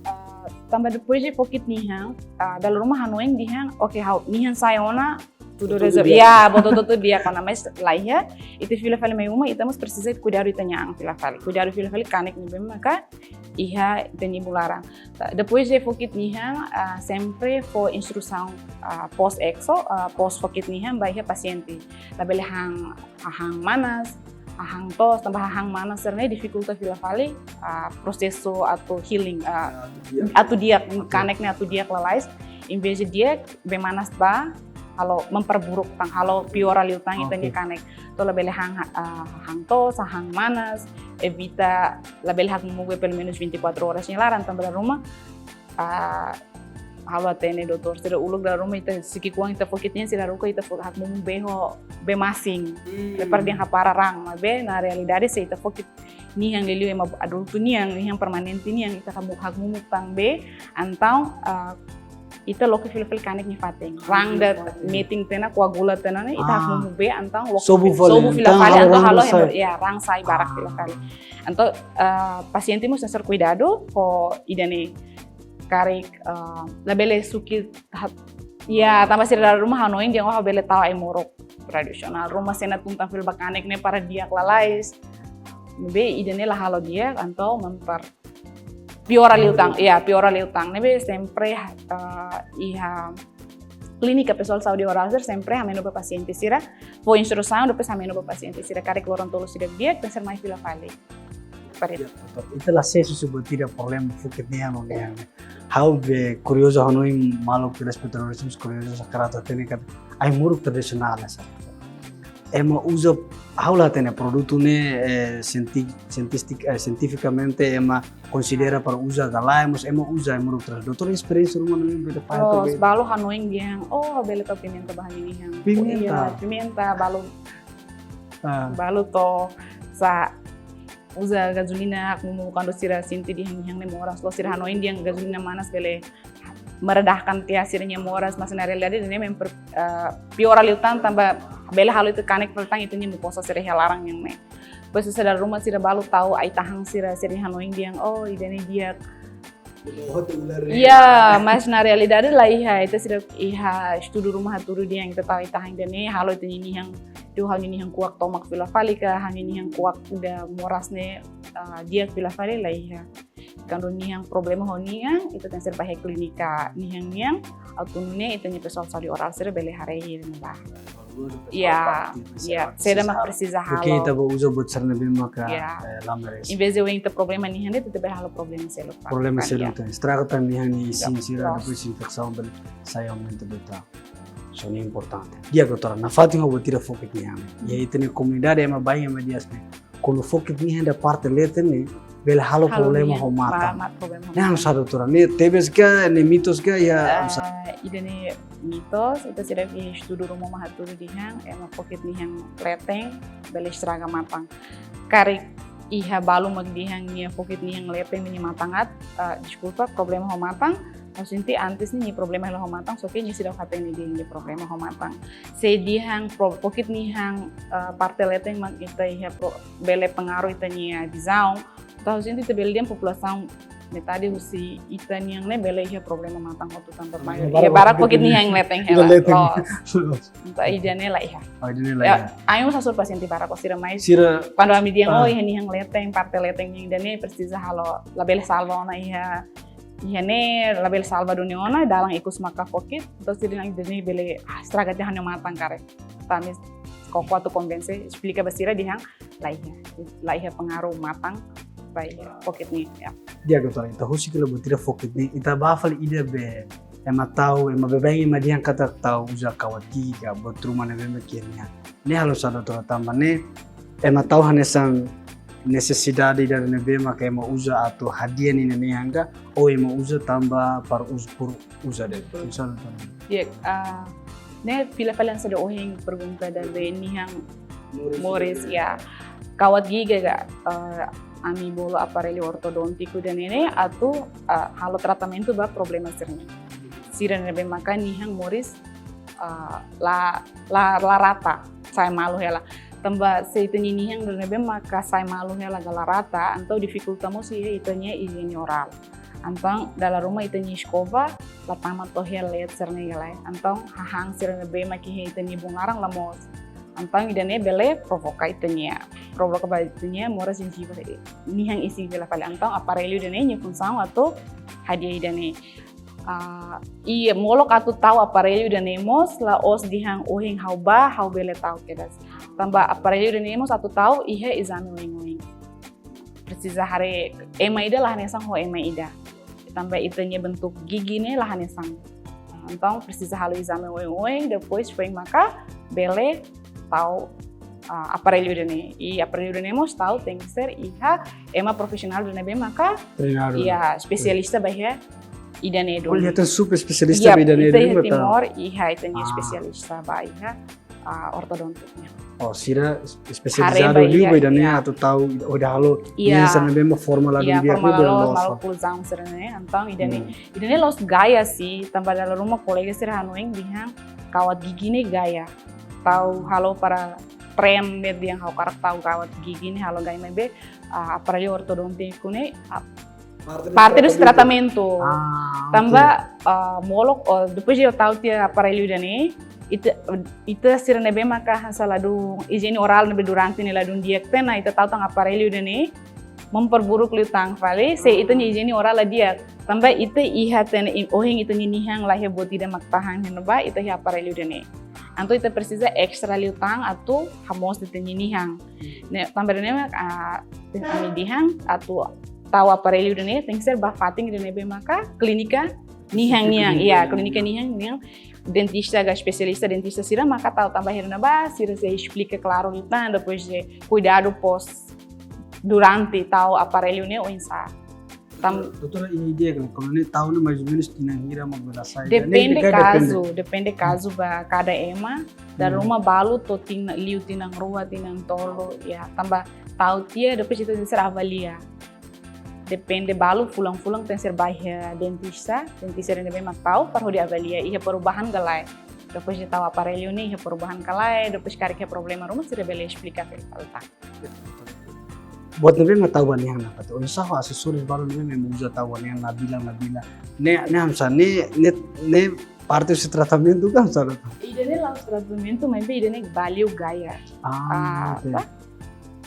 Ah, tanba depois de fokit nian, ah, dala ruma hanoin dehan, oke, ha'u nian sai ona, tudo, tudo resolve. Di'ak. Ya, buat hotu-hotu di'ak ona, mas la iha, ita fila fali mai uma, ita mós presiza kuidadu ita-nia an fila fali. Kuidadu fila fali kanek ne'ebé maka iha ita-nia ibun laran. Depois de fokit nian, ah, sempre fó instrusaun, ah, pós-ekso, ah, pós fokit nian ba iha pasiente. Labele han hahán manas, hahán toos, tanba hahán manas sira-ne'e difikulta fila fali, ah, prosesu atu healing, ah, ya, atu di'ak. Atu di'ak, oke, kanek ne'e atu di'ak lalais. Em vez de di'ak, bee manas bá, halo memperburuk tan, halo piora liután, oke, ita-nia kanek. Entaun labele han, ah, hahán toos, hahán manas, evita, labele hakmumuk bee pelo menos vinte e quatro horas nia laran, tanba dala ruma, ah, ha'u hatene doutór sira uluk dala ruma ita, se ki'ikoan ita fokit nian sira haruka ita fo-, hakmumuk bee ho bee-masin. Hmm. Prepara dehan hapara raan, maibé na realidade se ita fokit nian liuliu ema adultu nian, nian permanente nian, ita hakmu-, hakmumuk tan bee, entaun, ah, ita loke fila fali kanek nia fatin. Raan ida, raan ida fatin, metin tiha ona, koagula tiha ona ne'e, ita, ah, hakmumuk bee, entaun loke sobu fila, fali, sobu fila, entaun fali, halo, entaun halo raan, raan sai, raan sai barak, ah, fila fali. Entaun, ah, pasiente mós tenke kuidadu ho ida-ne'e, karik, ah, labele suki hat-, ya, tanba sira dala ruma hanoin dehan, oh, bele tau ai-moruk tradisionál. Ruma sena tun tan fila ba kanek ne'e para di'ak lalais. Maibé ida-ne'e la halo di'ak, entaun memper-, piora liután, ya, piora liután. Ne'ebé sempre, ah, iha klínika pesoál saúde orál sira sempre hameno ba pasiente sira, fó instrusaun, depois hameno ba pasiente sira, karik loron tolu seidauk di'ak, tenke mai fila fali. Pare. Ya, doutór. Ita la sei husu buat ida problema fokit nian no nian. Ha'u be kuriozu, hanoin maluk telespetadór sira mós kuriozu, hakarak atu hatene katak ai-moruk tradisionál ne'e sá. Ema uza, ha'u la hatene produtu ne'e, eh, sienti-, sientistik-, eh, sientifikamente ema konsidera para uza ka lae, mas ema uza ai-moruk tradisionál. Doutór, esperiénsia ruma ne'e bele fahe. Oh, atu be. Balu hanoin dehan, oh, bele tau pimenta ba ha'u-nia nian. Pimenta? Iya, pimenta, balu. Ah. Balu to'o, sa uza gazolina hakmumuk kuandu sira sente dehan nian ne'e moras. Loos, sira hanoin dehan gazolina manas bele meredahkan tiha sira-nia moras, mas na realidade ne'e memper-, eh, piora liután tanba bele halo ita kanek liután, ita-nia mukosa sira iha laran nian ne'e. Depois sira dala ruma sira balu tau ai-tahan sira, sira hanoin dehan, oh, ida-ne'e di'ak. Iya, mas na realidade la iha, ita seidauk iha estudu ruma hatudu dehan ita tau ai-tahan ida-ne'e halo ita-nia nian, atu ha'u-nia nian kuak tomak fila fali ka, ha'u-nia nian kuak ida moras ne'e, ah, di'ak fila fali, la iha. Kuandu nian problema ho nian, ita tenke bá iha klínika nian nian, atu nune'e ita-nia pesoál saúde orál sira bele haree iha ne'ebá. Iya, iya, saida mak presiza halo. Oke, ita bá uza buat sira ne'ebé maka, iya, eh, la merese. Em vez de oin ita problema nian de'it, ita bele halo problema seluk. Problema seluk, iya, tan. Estraga tan nian nia isin sira, iya, depois infesaun bele sai aumenta de'it. So ne'e importante. Di'ak, doutora, nafatin ho buat ida fokit nian. Iha ita-nia komunidade ema bain ema dehan ne'e, kuandu fokit nian iha parte leten ne'e, bele halo problema ho matan. Ne'e hanesan, doutora, ne'e tebes ka, ne'e mitos ka, iha hanesan? Ida-ne'e mitos, ita seidauk iha estudu ruma mak hatudu dehan ema fokit nihan leten bele estraga matan. Karik iha balu mak dehan nia fokit nihan leten nia matan aat, deskulpa, problema ho matan, ha'u sente antes ne'e nia problema ho matan, só ke nia seidauk hatene dehan nia problema ho matan. Se dehan fokit nihan parte leten mak ita iha bele pengaruh ita-nia vizaun, entaun ha'u sente ita bele dehan populasaun metade husi ita-nian ne'e bele iha problema matan hotu tanba barak fokit nihan leten hela. Loos. Entaun ida-ne'e la iha. Ami mós hasoru pasiente barak, sira mai, kuandu ami dehan, oh, iha nihan leten, parte leten nian, ida-ne'e presiza halo, labele salva ona iha, iha ne'e labele salva duni ona, dalan ikus maka fokit, entaun sira dehan ida-ne'e bele estraga tiha ha'u-nia matan karik. Entaun ami koko atu konvense, esplika ba sira dehan la iha, la iha pengaruh matan ba iha fokit nian. Di'ak, doutora, ita husik hela buat ida fokit nian, ita bá fali ida be ema tau, ema baibain ema dehan katak tau uza kawat gigi ka buat ruma ne'ebé mak iha nian. Ne'e halo saida, doutora, tanba ne'e ema tau hanesan nesesidade ida ne'ebé maka ema uza atu hadi'a ninia nian ka, ou ema uza tanba para uza, para uza de'it. Hanesan, doutora? Di'ak, ne'e fila fali hanesan ohin pergunta ida be nihan moris, ya. Kawat gigi ka, ami bolu aparellu ortodóntiku ida-ne'e atu halo tratamentu ba problema sira-ne'e. Sira ne'ebé maka nihan moris la, la, la rata, sai malu hela. Tanba se ita-nia nihan ne'ebé maka sai malu hela ka la rata, entaun difikulta mós iha ita-nia ijiene orál. Entaun dala ruma ita-nia eskova la tama to'o iha leet sira-ne'e ka lae. Entaun hahán sira ne'ebé mak iha ita-nia buan laran la moos. Entaun ida-ne'e bele provoka ita-nia, provoka ba ita-nia moras jenjiva, nihan isin fila fali. Entaun aparellu ida-ne'e nia funsaun atu hadi'a ida-ne'e. Iha molok atu tau aparellu ida-ne'e mós la'ós dehan ohin ha'u bá ha'u bele tau kedas. Tanba aparellu ida-ne'e mós atu tau iha ezame oioin. Presiza haree ema ida la hanesan ho ema ida. Tanba ita-nia bentuk gigi ne'e la hanesan. Entaun presiza halo ezame oioin, depois foin maka bele tau aparellu ida-ne'e. I aparellu ida-ne'e mós tau tenke ser iha ema profisionál ida ne'ebé maka, ya, espesialista ba iha ida-ne'e duni. Oh, iha tan super espesialista ba ida-ne'e duni, iha Timor, iha ita-nia espesialista ba iha ortodóntiku nian. Oh, sira espesializadu liu ba ida-ne'e atu tau, oh, ida halo, ya, hanesan ne'ebé mak forma ladún di'ak, forma ladún di'ak, loos, malu pulsaun sira-ne'e. Entaun ida-ne'e, ida-ne'e la'ós gaya sih, tanba dala ruma kolega sira hanoin dehan kawat gigi ne'e gaya. Tau halo para tren de'it dehan ha'u hakarak tau kawat gigi ne'e halo gaya, maibé aparellu ortodóntiku ne'e parte dos tratamentu. Tanba molok, depois de tau tiha aparellu ida-ne'e, ita, ita sira ne'ebé maka hanesan ladún ijiene orál ne'ebé durante ne'e ladún di'ak tiha ona, ita tau tan aparellu ida-ne'e memperburuk liután fali, se ita-nia ijiene orál la di'ak. Tanba ita iha tiha ona, ohin ita-nia nihan la iha buat ida mak tahan iha ne'ebá, ita iha aparellu ida-ne'e. Entaun ita presiza estra liután atu hamoos ita-nia nihan. Ne'e tanba ne'e mak ami dehan atu tau aparellu ida-ne'e tenke ser ba fatin ida ne'ebé maka klínika nihan nian, ya, klínika nihan nian, dentista ka espesialista dentista sira maka tau, tanba iha ne'ebá sira sei esplika klaru liután, depois de kuidadu pós durante tau aparellu ne'e oinsá. Doutora, iha ideia ka, kalau ne'e tau ne'e mais ou menus tinan hira mak bele sai? Depende kazu, depende kazu ba kada ema. Dala ruma balu to'o tinan, liu tinan rua, tinan tolu, ya, tanba tau tiha, depois ita tenke ser avalia. Depende, balu fulan-fulan tenke ser bá iha dentista, dentista ne'ebé mak tau para hodi avalia iha perubahan ka lae. Depois de tau aparellu ne'e iha perubahan ka lae, depois karik iha problema ruma sira bele esplika fali tan. Buat ne'ebé mak tau ba nian ne'e, oinsá ho asesóriu balu ne'ebé mak uza tau ba nian, nabilan, nabilan. Ne'e, ne'e hanesan, ne'e, ne'e, ne'e parte husi tratamentu ka hanesan? Ida-ne'e la'ós tratamentu, maibé ida-ne'e value gaya. Ah, oke.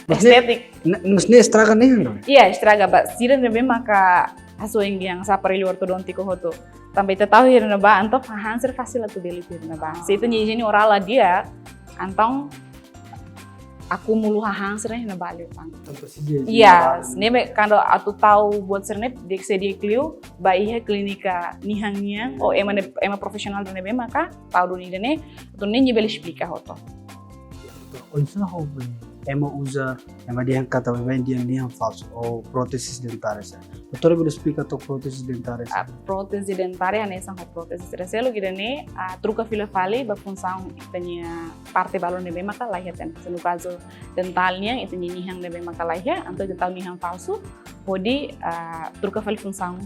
Estetik. Maibé ne'e estraga nian, no? Iya, estraga ba sira ne'ebé maka hasoin dehan aparellu ortodóntiku hotu. Tanba ita tau iha ne'ebá, entaun hahán sira fasil atu bele iha ne'ebá. Se ita-nia ijiene orál la di'ak, entaun akumula hahán sira iha ne'ebá liután. Entaun presiza iha ne'ebá. Ne'ebé kuandu atu tau buat sira-ne'e, di'ak sei di'ak liu ba iha klínika nihan nian, ou ema ne'e, ema profisionál ne'ebé maka tau duni ida-ne'e, atu nune'e nia bele esplika hotu. Oinsá ho be ema uza, ema dehan katak baibain dehan nihan falsu, ou prótesis dentárias. Doutora bele esplika took prótesis dentárias? Ah, prótezi dentária hanesan ho prótezi sira seluk ida-ne'e, ah, troka fila fali ba funsaun ita-nia parte balu ne'ebé maka laiha tan. Se no kazu dentál nian, ita-nia nihan ne'ebé maka laiha, entaun ita tau nihan falsu, hodi, ah, troka fali funsaun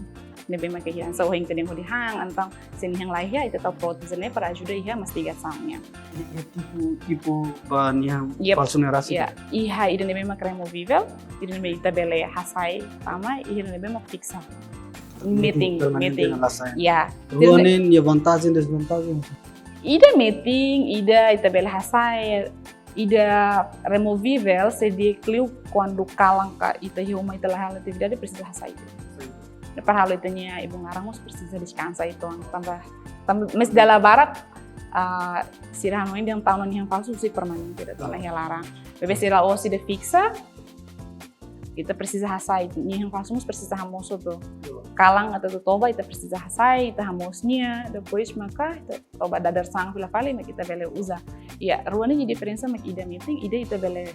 ne'ebé maka iha. Hanesan ohin ita dehan hodi han, entaun se nihan laiha, ita tau prótezi ne'e para ajuda iha mastigasaun nian. I, i tipu, tipu ba nihan Yep. falsu ne'e rasik? Ya, iha ida ne'ebé maka removível, ida ne'ebé ita bele hasai tama, iha ida ne'ebé maka fiksa. Metin, metin permanente metin. Ne'e la sai. Ya. Rua ne'e nia vantajen, dezvantajen? Ida metin, ida ita bele hasai, ida removível, se di'ak liu kuandu kalan ka ita iha uma ita la halo atividade, presiza hasai. Para halo ita-nia ibun laran mós presiza deskansa uitoan, tanba, tanba maibé dala barak, ah, sira hanoin dehan tau nihan falsu husi permanente ida tona iha laran. Maibé sira osi de fiksa, ita presiza hasai, nihan falsu mós presiza hamoos hotu. Kalan atu toba, ita presiza hasai, ita hamoos nia, depois maka ita toba dadeer-saan fila fali, mak ita bele uza. Ya, rua ne'e nia diferensa mak ida metin, ida ita bele,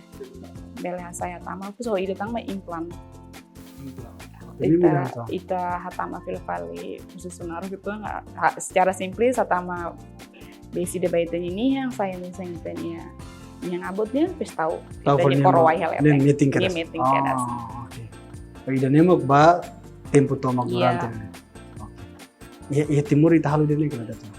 bele hasai hatama, depois ho ida tan mak implan. Implan. Oke, ini Ita, beda, ita hatama fila fali husi sunaru gitu, nggak, ha-, secara simples hatama besi de'it ba ita-nia nihan, sai hanesan ita-nia nihan abut nian, depois tau tau ita-nia fali nihan koroa ba-, iha leten. Nian metin kedas. Nian metin kedas. Ah, oke. Ida-ne'e mak ba tempu tomak Iya. durante ne'e. Oke. Iha, iha Timor ita halo ida-ne'e ka lae, Datuk?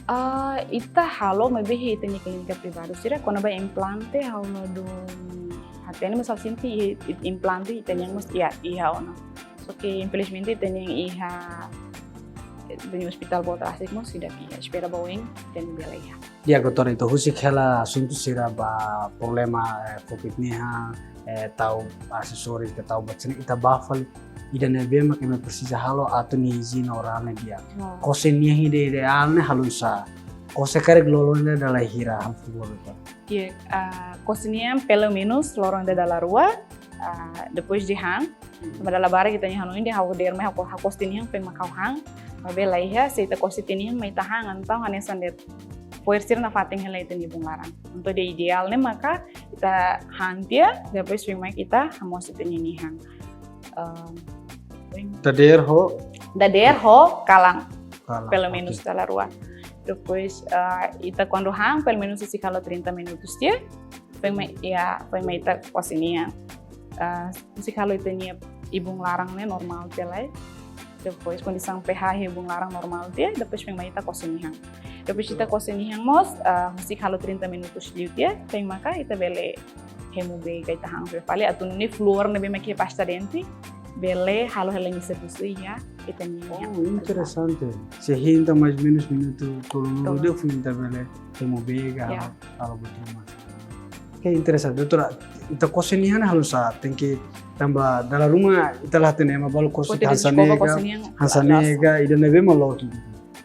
Ah, ita halo maibé iha ita-nia klínika privadu sira, kona-ba implante ha'u ladún hatene, mas ha'u sente i-, i-, implante ita-nian mós iha, iha ona. Só ke infelizmente ita-nian iha, ita-nia ospitál boot rasik mós seidauk iha. Espera ba oin ita-nian bele iha. Di'ak, doutora, entaun husik hela asuntu sira ba problema, eh, covid nian, eh, tau asesóriu ka tau buat sira-ne'e, ita bá fali ida ne'ebé mak ema presiza halo atu nia ijiene orál ne'e di'ak. Hmm. Kose nian ida ideál ne'e halo oinsá? Kose karik loron ida dala hira, halo favór, doutora? Iya, ah, kose nian pelumenus loron ida dala rua, ah, depois de han. Hmm. Tanba dala barak ita-nia hanoin dehan ha'u dadeer mai ha'u ko-, ha'u kose tiha nian foin mak ha'u han. Maibé laiha, se ita kose tiha nian mai ita han, entaun hanesan de'it fo'er sira nafatin hela ita-nia ibun laran. Entaun ida ideál ne'e maka ita han tiha, depois foin mak ita hamoos ita-nia nihan. Ehm, Dadeer ho? Dadeer ho kalan. Kalan, pelumenus oke. Dala rua. Depois, eh, ita kuandu han, pelumenus husik halo trinta minutos tiha. Foin mak, ya, foin mak ita kose nian. Eh, husik halo ita-nia ibun laran ne'e normál tiha lai. Depois kondisaun pH iha ibun laran normál tiha, depois foin mak ita kose nian. Depois ita kose nian mós, eh, husik halo trinta minutos liu tiha, foin maka ita bele hemu bee ka ita han fali atu nune'e flúor ne'ebé mak iha pasta dente bele halo hela nia servisu iha ita-nia. Oh, interesante. Se hein entaun mais ou menus minutu tolunulu. Tolunulu. Depois ita bele hemu bee ka Ya. halo, halo buat ruma. Oke, interesante. Doutora, ita kose nian halo oinsá, tenke tanba dala ruma ita la hatene, ema balu kose Kose hanesan deskoba ne'e ka, kose nian hanesan ne'e loos. Ka, ida ne'ebé mak loos.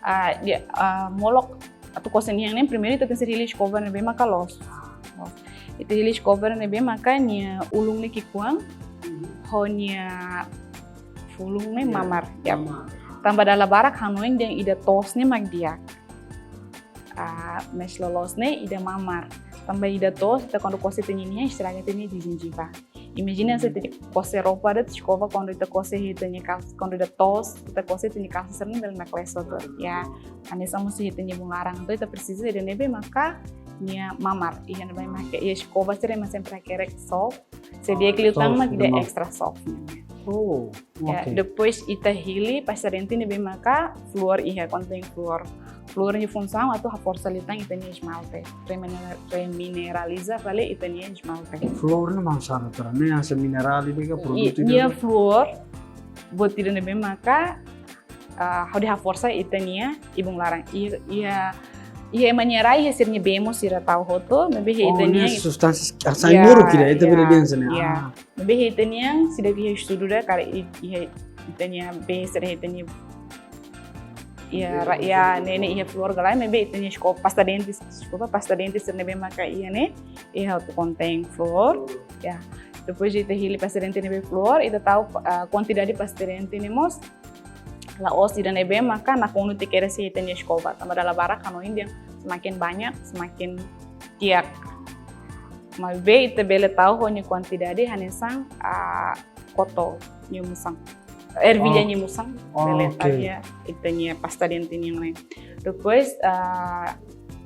Ah, di'ak, ah, molok atu kose nian ne'e, primeiru ita tenke hili eskova ne'ebé maka loos. Loos. Ita hili eskova ne'ebé maka nia ulun ne'e ki'ikoan, ho nia fulun ne'e Ya, mamar, ya. mamar. Tanba dala barak hanoin dehan ida toos ne'e mak di'ak. Ah, mais loloos ne'e ida mamar. Tanba ida toos, ita kuandu kose ita-nia nian, estraga ita-nia gengiva. Imajina se ita kose roupa de'it, eskova kuandu ita kose ita-nia kalsa, kuandu ida toos, ita kose ita-nia kalsa sira-ne'e bele nakleso hotu. Ya, hanesan mós ita-nia ibun laran. Entaun ita presiza ida ne'ebé maka nia mamar. Iha ne'ebé maka iha eskova sira ema sempre hakerek soft. Se di'ak liután Oh, mak ida sudah mau. Extra soft. Oh, Ya, oke. depois ita hili pasta dente ne'ebé maka flúor iha, kontén flúor. Flúor nia funsaun atu haforsa liután ita-nia esmalte. Remine-, remineraliza fali ita-nia esmalte. Flúor ne'e mak saida, doutora? Ne'e hanesan minerál ida ka I-, produtu ida nia ka? Flúor, buat ida ne'ebé maka, ah, hodi haforsa ita-nia ibun laran. I-, iha, iha ema nia rai, iha sira-nia bee mós sira tau hotu, maibé iha Oh, ita-nia ne'e substánsia hanesan Ya, muruk kira, ita ya, bele dehan hanesan ne'e. ya. Ah. Maibé iha ita-nian, seidauk iha estudu ida, karik i-, iha ita-nia bee sira iha ita-nia, ya, Bee ra-, ya, flúor. Ne'e ne'e iha flúor ka lae, maibé ita-nia eskova, pasta dente, deskulpa, pasta dente sira ne'ebé maka iha ne'e, iha atu kontén flúor, ya. Depois de ita hili pasta dente ne'ebé flúor, ita tau, ah, kuantidade pasta dente ne'e mós, la'ós ida ne'ebé maka nakonu tiha kedas iha ita-nia eskova. Tanba dala barak hanoin dehan semakin banyak, semakin di'ak. Maibé ita bele tau ho nia kuantidade hanesan, ah, koto nia musan. Ervilha Oh. nia musan, Oh, bele oke. tau iha ita-nia pasta dente nian ne'e. Depois, ah,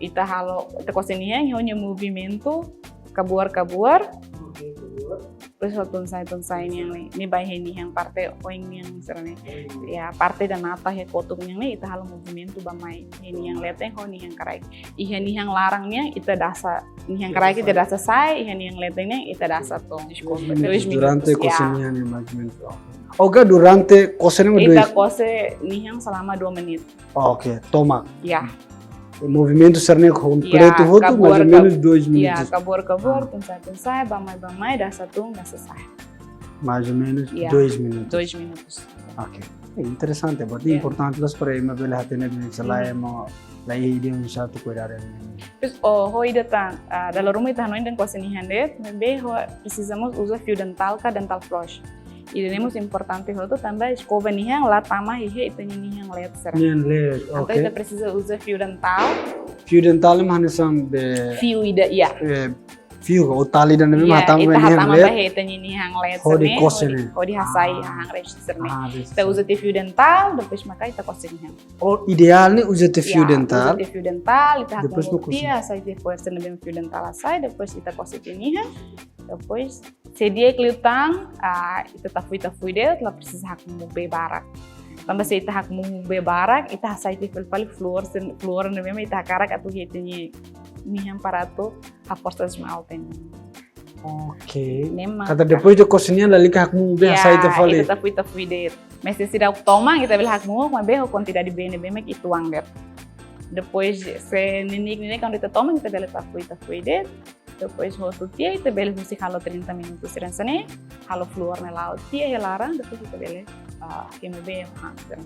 ita halo, ita kose nian ho nia movimentu kabuar-kabuar. Oke, kabuar. Depois ho tun-sa'e, tun-sa'e nian ne'e. Ne'e ba iha nia parte oin nian sira-ne'e. Oin. Ya, parte ida na'an iha kotuk nian ne'e, ita halo movimentu ba mai iha nia leten ho nia karaik. Iha nia laran nian, ita dasa nia karaik, ita dasa sa'e, iha nia leten nian, ita dasa tun. Dois minutos. Dois minutos, Durante ya. kose nian ne'e mais ou menos. Oke, durante kose nian Ita dois. kose nian selama dua menit. Oh, oke, tomak. Ya. Movimentu sira-ne'e kompletu Ya, hotu, mais kabuar, ou menos kab-, dois ya, minutos. kabuar, kabuar, Ah. tun-sa'e, tun-sa'e, ba mai, ba mai, dasa tun, dasa sa'e. Mais ou menos Ya, dois minutos. dois minutos. Oke. É interesante, buat Ya. importante loos para ema bele hatene duni se la Uhum. ema la iha ideia oinsá atu kuidadu ne'e. Pois, oh, ho ida tan, ah, dala ruma ita hanoin dehan kose nian de'it, maibé ho presiza mós uza fiu dental ka dental floss. Ida-ne'e mós importante hotu tanba eskova nian la tama iha ita-nia nian leet sira. Nian leet, Entaun oke. ita presiza uza fiu dental. Fiu dental ema hanesan be Fiu ida, ya. eh, fiu ka, ou tali ida-ne'ebé Ya, hatama ita ba nian hatama leet. ba iha ita-nia nian leet Hodi sira-ne'e, kose hodi, ne'e. hodi hasai Ah. hahán rejista sira-ne'e. Ah, rejista. Ita uza tiha fiu dental, depois maka ita kose nian. Oh, ideál ne'e uza tiha fiu Ya, dental. uza tiha fiu dental, ita Depois hakmuuk kose. tiha, hasai tiha poer sira-ne'ebé fiu dental hasai, depois ita kose tiha nian. Depois, se di'ak liután, ah, ita tafui-tafui de'it, la presiza hakmuuk bee barak. Tanba se ita hakmuuk bee barak, ita hasai tiha fali-fali fluor, sen-, fluor ne'ebé mak ita hakarak atu iha ita-nia nian para atu haforsa esmalte nian. Oke. Ne'e mak Katak depois de kose nian lalika hakmuuk bee Ya, hasai tiha fali. ita tafui-tafui de'it. Mas se seidauk toman, ita bele hakmuuk, maibé ho kuantidade bee ne'ebé mak ita uza de'it. Depois, se neineik-neineik, kuandu ita toman, ita bele tafui-tafui de'it. Depois, hotu tiha, ita bele husik halo trinta minutos sira hanesan ne'e, halo fluor ne'e la'o tiha iha laran, depois ita bele, ah, kema bee, ah, sira.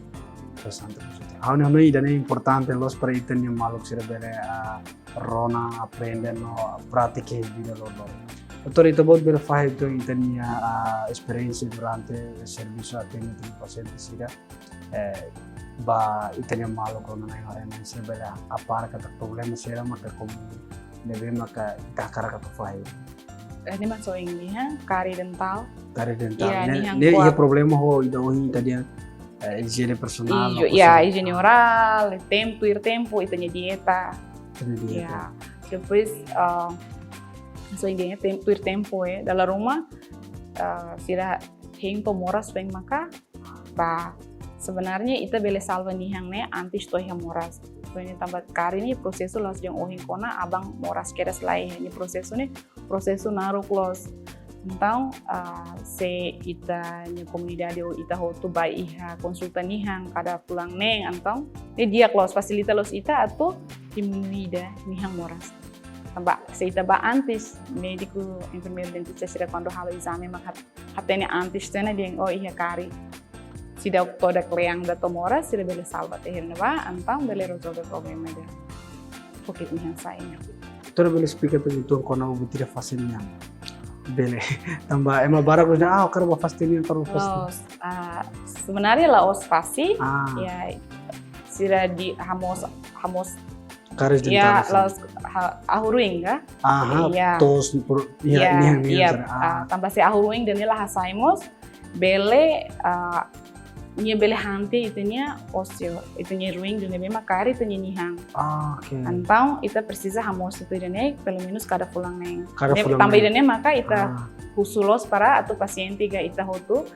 Interesante, profesora. Ha'u hanoin ida-ne'e importante loos para ita-nia maluk sira bele, ah, rona, aprende no pratika iha vida loroloron. Doutór, ita-boot bele fahe uitoan ita-nia, ah, esperiénsia durante servisu atende pasiente sira, eh, ba ita-nia maluk rona-na'in, rona-na'in sira bele hakarak katak problema sira maka komún ne'ebé maka ita hakarak atu fahe. Eh, ne'e mak ohin dehan, kari dental. Kari dental. Ya, Ne'e, nian ne'e kuak. iha problema ho ida ohin ita dehan, eh, ijiene personál, Ijo, no ya, personál. ijiene Ah. orál, tempu, tuir tempu, ita-nia dieta. Ita-nia dieta. Ya. Depois, ah, ohin dehan tem-, tuir tempu, eh, dala ruma, ah, sira hein to'o moras foin maka bá. Sebenarnya ita bele salva nian ne'e antes to'o iha moras. Soalnya tanba kari ne'e prosesu la'ós dehan ohin kona aban moras kedas, lae, ne'e prosesu ne'e prosesu naruk loos. Entaun, ah, se ita-nia komunidade ou ita hotu bá iha konsulta nian kada fulan neen, entaun ne'e di'ak loos, fasilita loos ita atu diminui ida nian moras. Tanba se ita bá antes, médiku, enfermeiru, dentista sira kuandu halo ezame mak hat-, hatene antes tiha ona dehan, oh, iha kari. Seidauk to'o kle'an ida to'o moras, sira bele salva tiha ona bá, entaun bele rezolve problema ida. Oke, nian sai. Doutór bele esplika ba ita uitoan kona-ba buat ida fase nian? Bele. Tanba ema barak dehan, ah, ha'u hakarak bá fase nian, hakarak bá fase. La'ós, ah, sebenarnya la'ós fase. Ah. Ya, sira dehan hamoos, hamoos Karis Ya, dental, la'ós, ha-, ahu ruin ka? Aha, Ya. to'os pro-, ya, Ya, nian, nian, ya, sira. Ah. ah, tanba se ahu ruin ida-ne'e la hasai mós, bele, ah, nia bele han tiha ita-nia óseu, ita-nia ruin ida-ne'ebé mak kari ita-nia nian. Ah, oke. Entaun, ita presiza hamoos tiha ida-ne'e, pelumenus kada fulan neen. Kada Ne'e, fulan tanba neen. ida-ne'e maka ita Ah. husu loos para atu pasiente ka ita hotu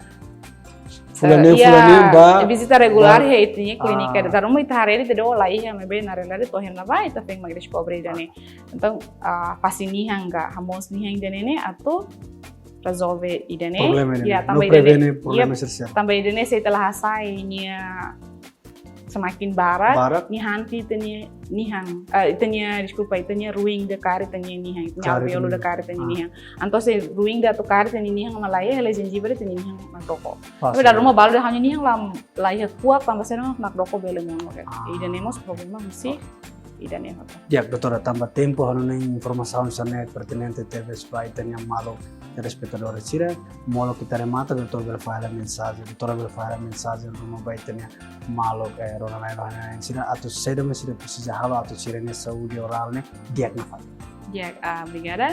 Fulan neen, eh, fulan neen, ya, bá, vizita regulár bá. iha ita-nia klínika. Ah. Dala ruma ita haree de'it, oh, la iha, maibé na realidade to'o iha ne'ebá, ita foin mak deskobre ida-ne'e. Entaun, ah, fase nian ka, hamoos nian ida-ne'e ne'e atu rezolve ida-ne'e. Problema ida-ne'e. Ya, No tanba ida-ne'e, prevene ya, problema sosiál. tanba ida-ne'e se ita la hasai nia semakin barak, Barak. nia han tiha ita-nia nian. Ah, ita-nia, deskulpa, ita-nia ruin ida kari ita-nia nian, ita-nia Kari alvéolu ita-nia. ida kari ita-nia Ah. nian. Entaun se ruin ida atu kari ita-nia nian mak la iha, hela jenjibre ita-nia nian nakdoko. Pas, Tapi dala ya. ruma balu dehan ha'u-nia nian la, la iha kuak, tanba sá nakdoko bele monu, oke. Ah. Ida-ne'e mós problema husi ida-ne'e hotu. Ya, doutora, tanba tempu, ha'u hanoin informasaun sira-ne'e pertinente tebes ba ita-nia maluk telespetadór sira. Molok ita remata, doutór bele fahe hela mensajen, doutora bele fahe hela mensajen ruma ba ita-nia maluk, eh, rona-na'in, rona-na'in sira, atu saida mak sira presiza halo atu sira-nia saúde orál ne'e di'ak nafatin. Di'ak, ah, obrigada.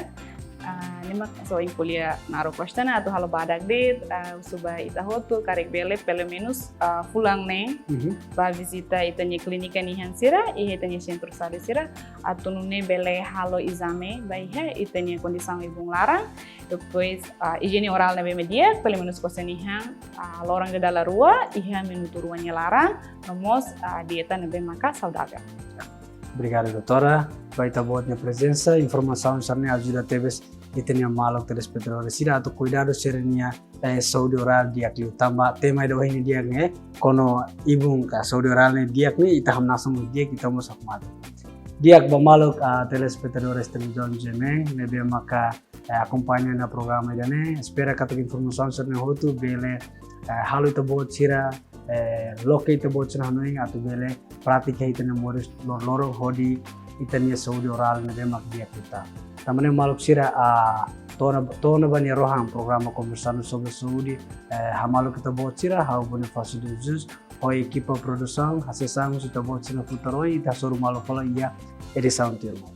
Ah, ne'e mak so inkulia naro kostan atu halo badak de'it, ah, husu ba ita hotu karik bele pelumenus, ah, fulan ne'e, mhm, ba vizita ita-nia klínika nian sira, iha ita-nia sentru saúde sira, atu nune'e bele halo ezame ba iha ita-nia kondisaun ibun laran, depois, ah, ijiene orál ne'ebé mak di'ak, pelumenus kosong nian, ah, loron ida dala rua, iha minutu rua nia laran, no mós, ah, dieta ne'ebé maka saudavel. Obrigadu, doutora, ba ita-boot nia prezensa, informasaun sira-ne'e ajuda tebes ita-nia maluk telespetadór sira atu kuidadu sira-nia, eh, saúde orál di'ak liu. Tanba tema ida ohin di'ak ne'e, kona-ba ibun ka saúde orál ne'e di'ak ne'e, ita hamnasa mós di'ak, ita mós hakmatek. Di'ak ba maluk, ah, telespetadores televizaun GMN, ne'ebé maka, eh, akompaña ona programa ida-ne'e, espera katak informasaun sira-ne'e hotu bele, eh, halo ita-boot sira, eh, loke ita-boot sira hanoin atu bele pratika ita-nia moris loroloron hodi ita-nia saúde orál ne'ebé mak di'ak liután. Tanba ne'e maluk sira, ah, to'o ona, to'o ona ba nia rohan programa Conversando sobre Saúde, eh, hamaluk ita-boot sira, ha'u Bonifácio de Jesus, ho ekipa produsaun, hasees an husi ita-boot sira-nia futar oin, ita hasoru malu fali iha edisaun tuirmai.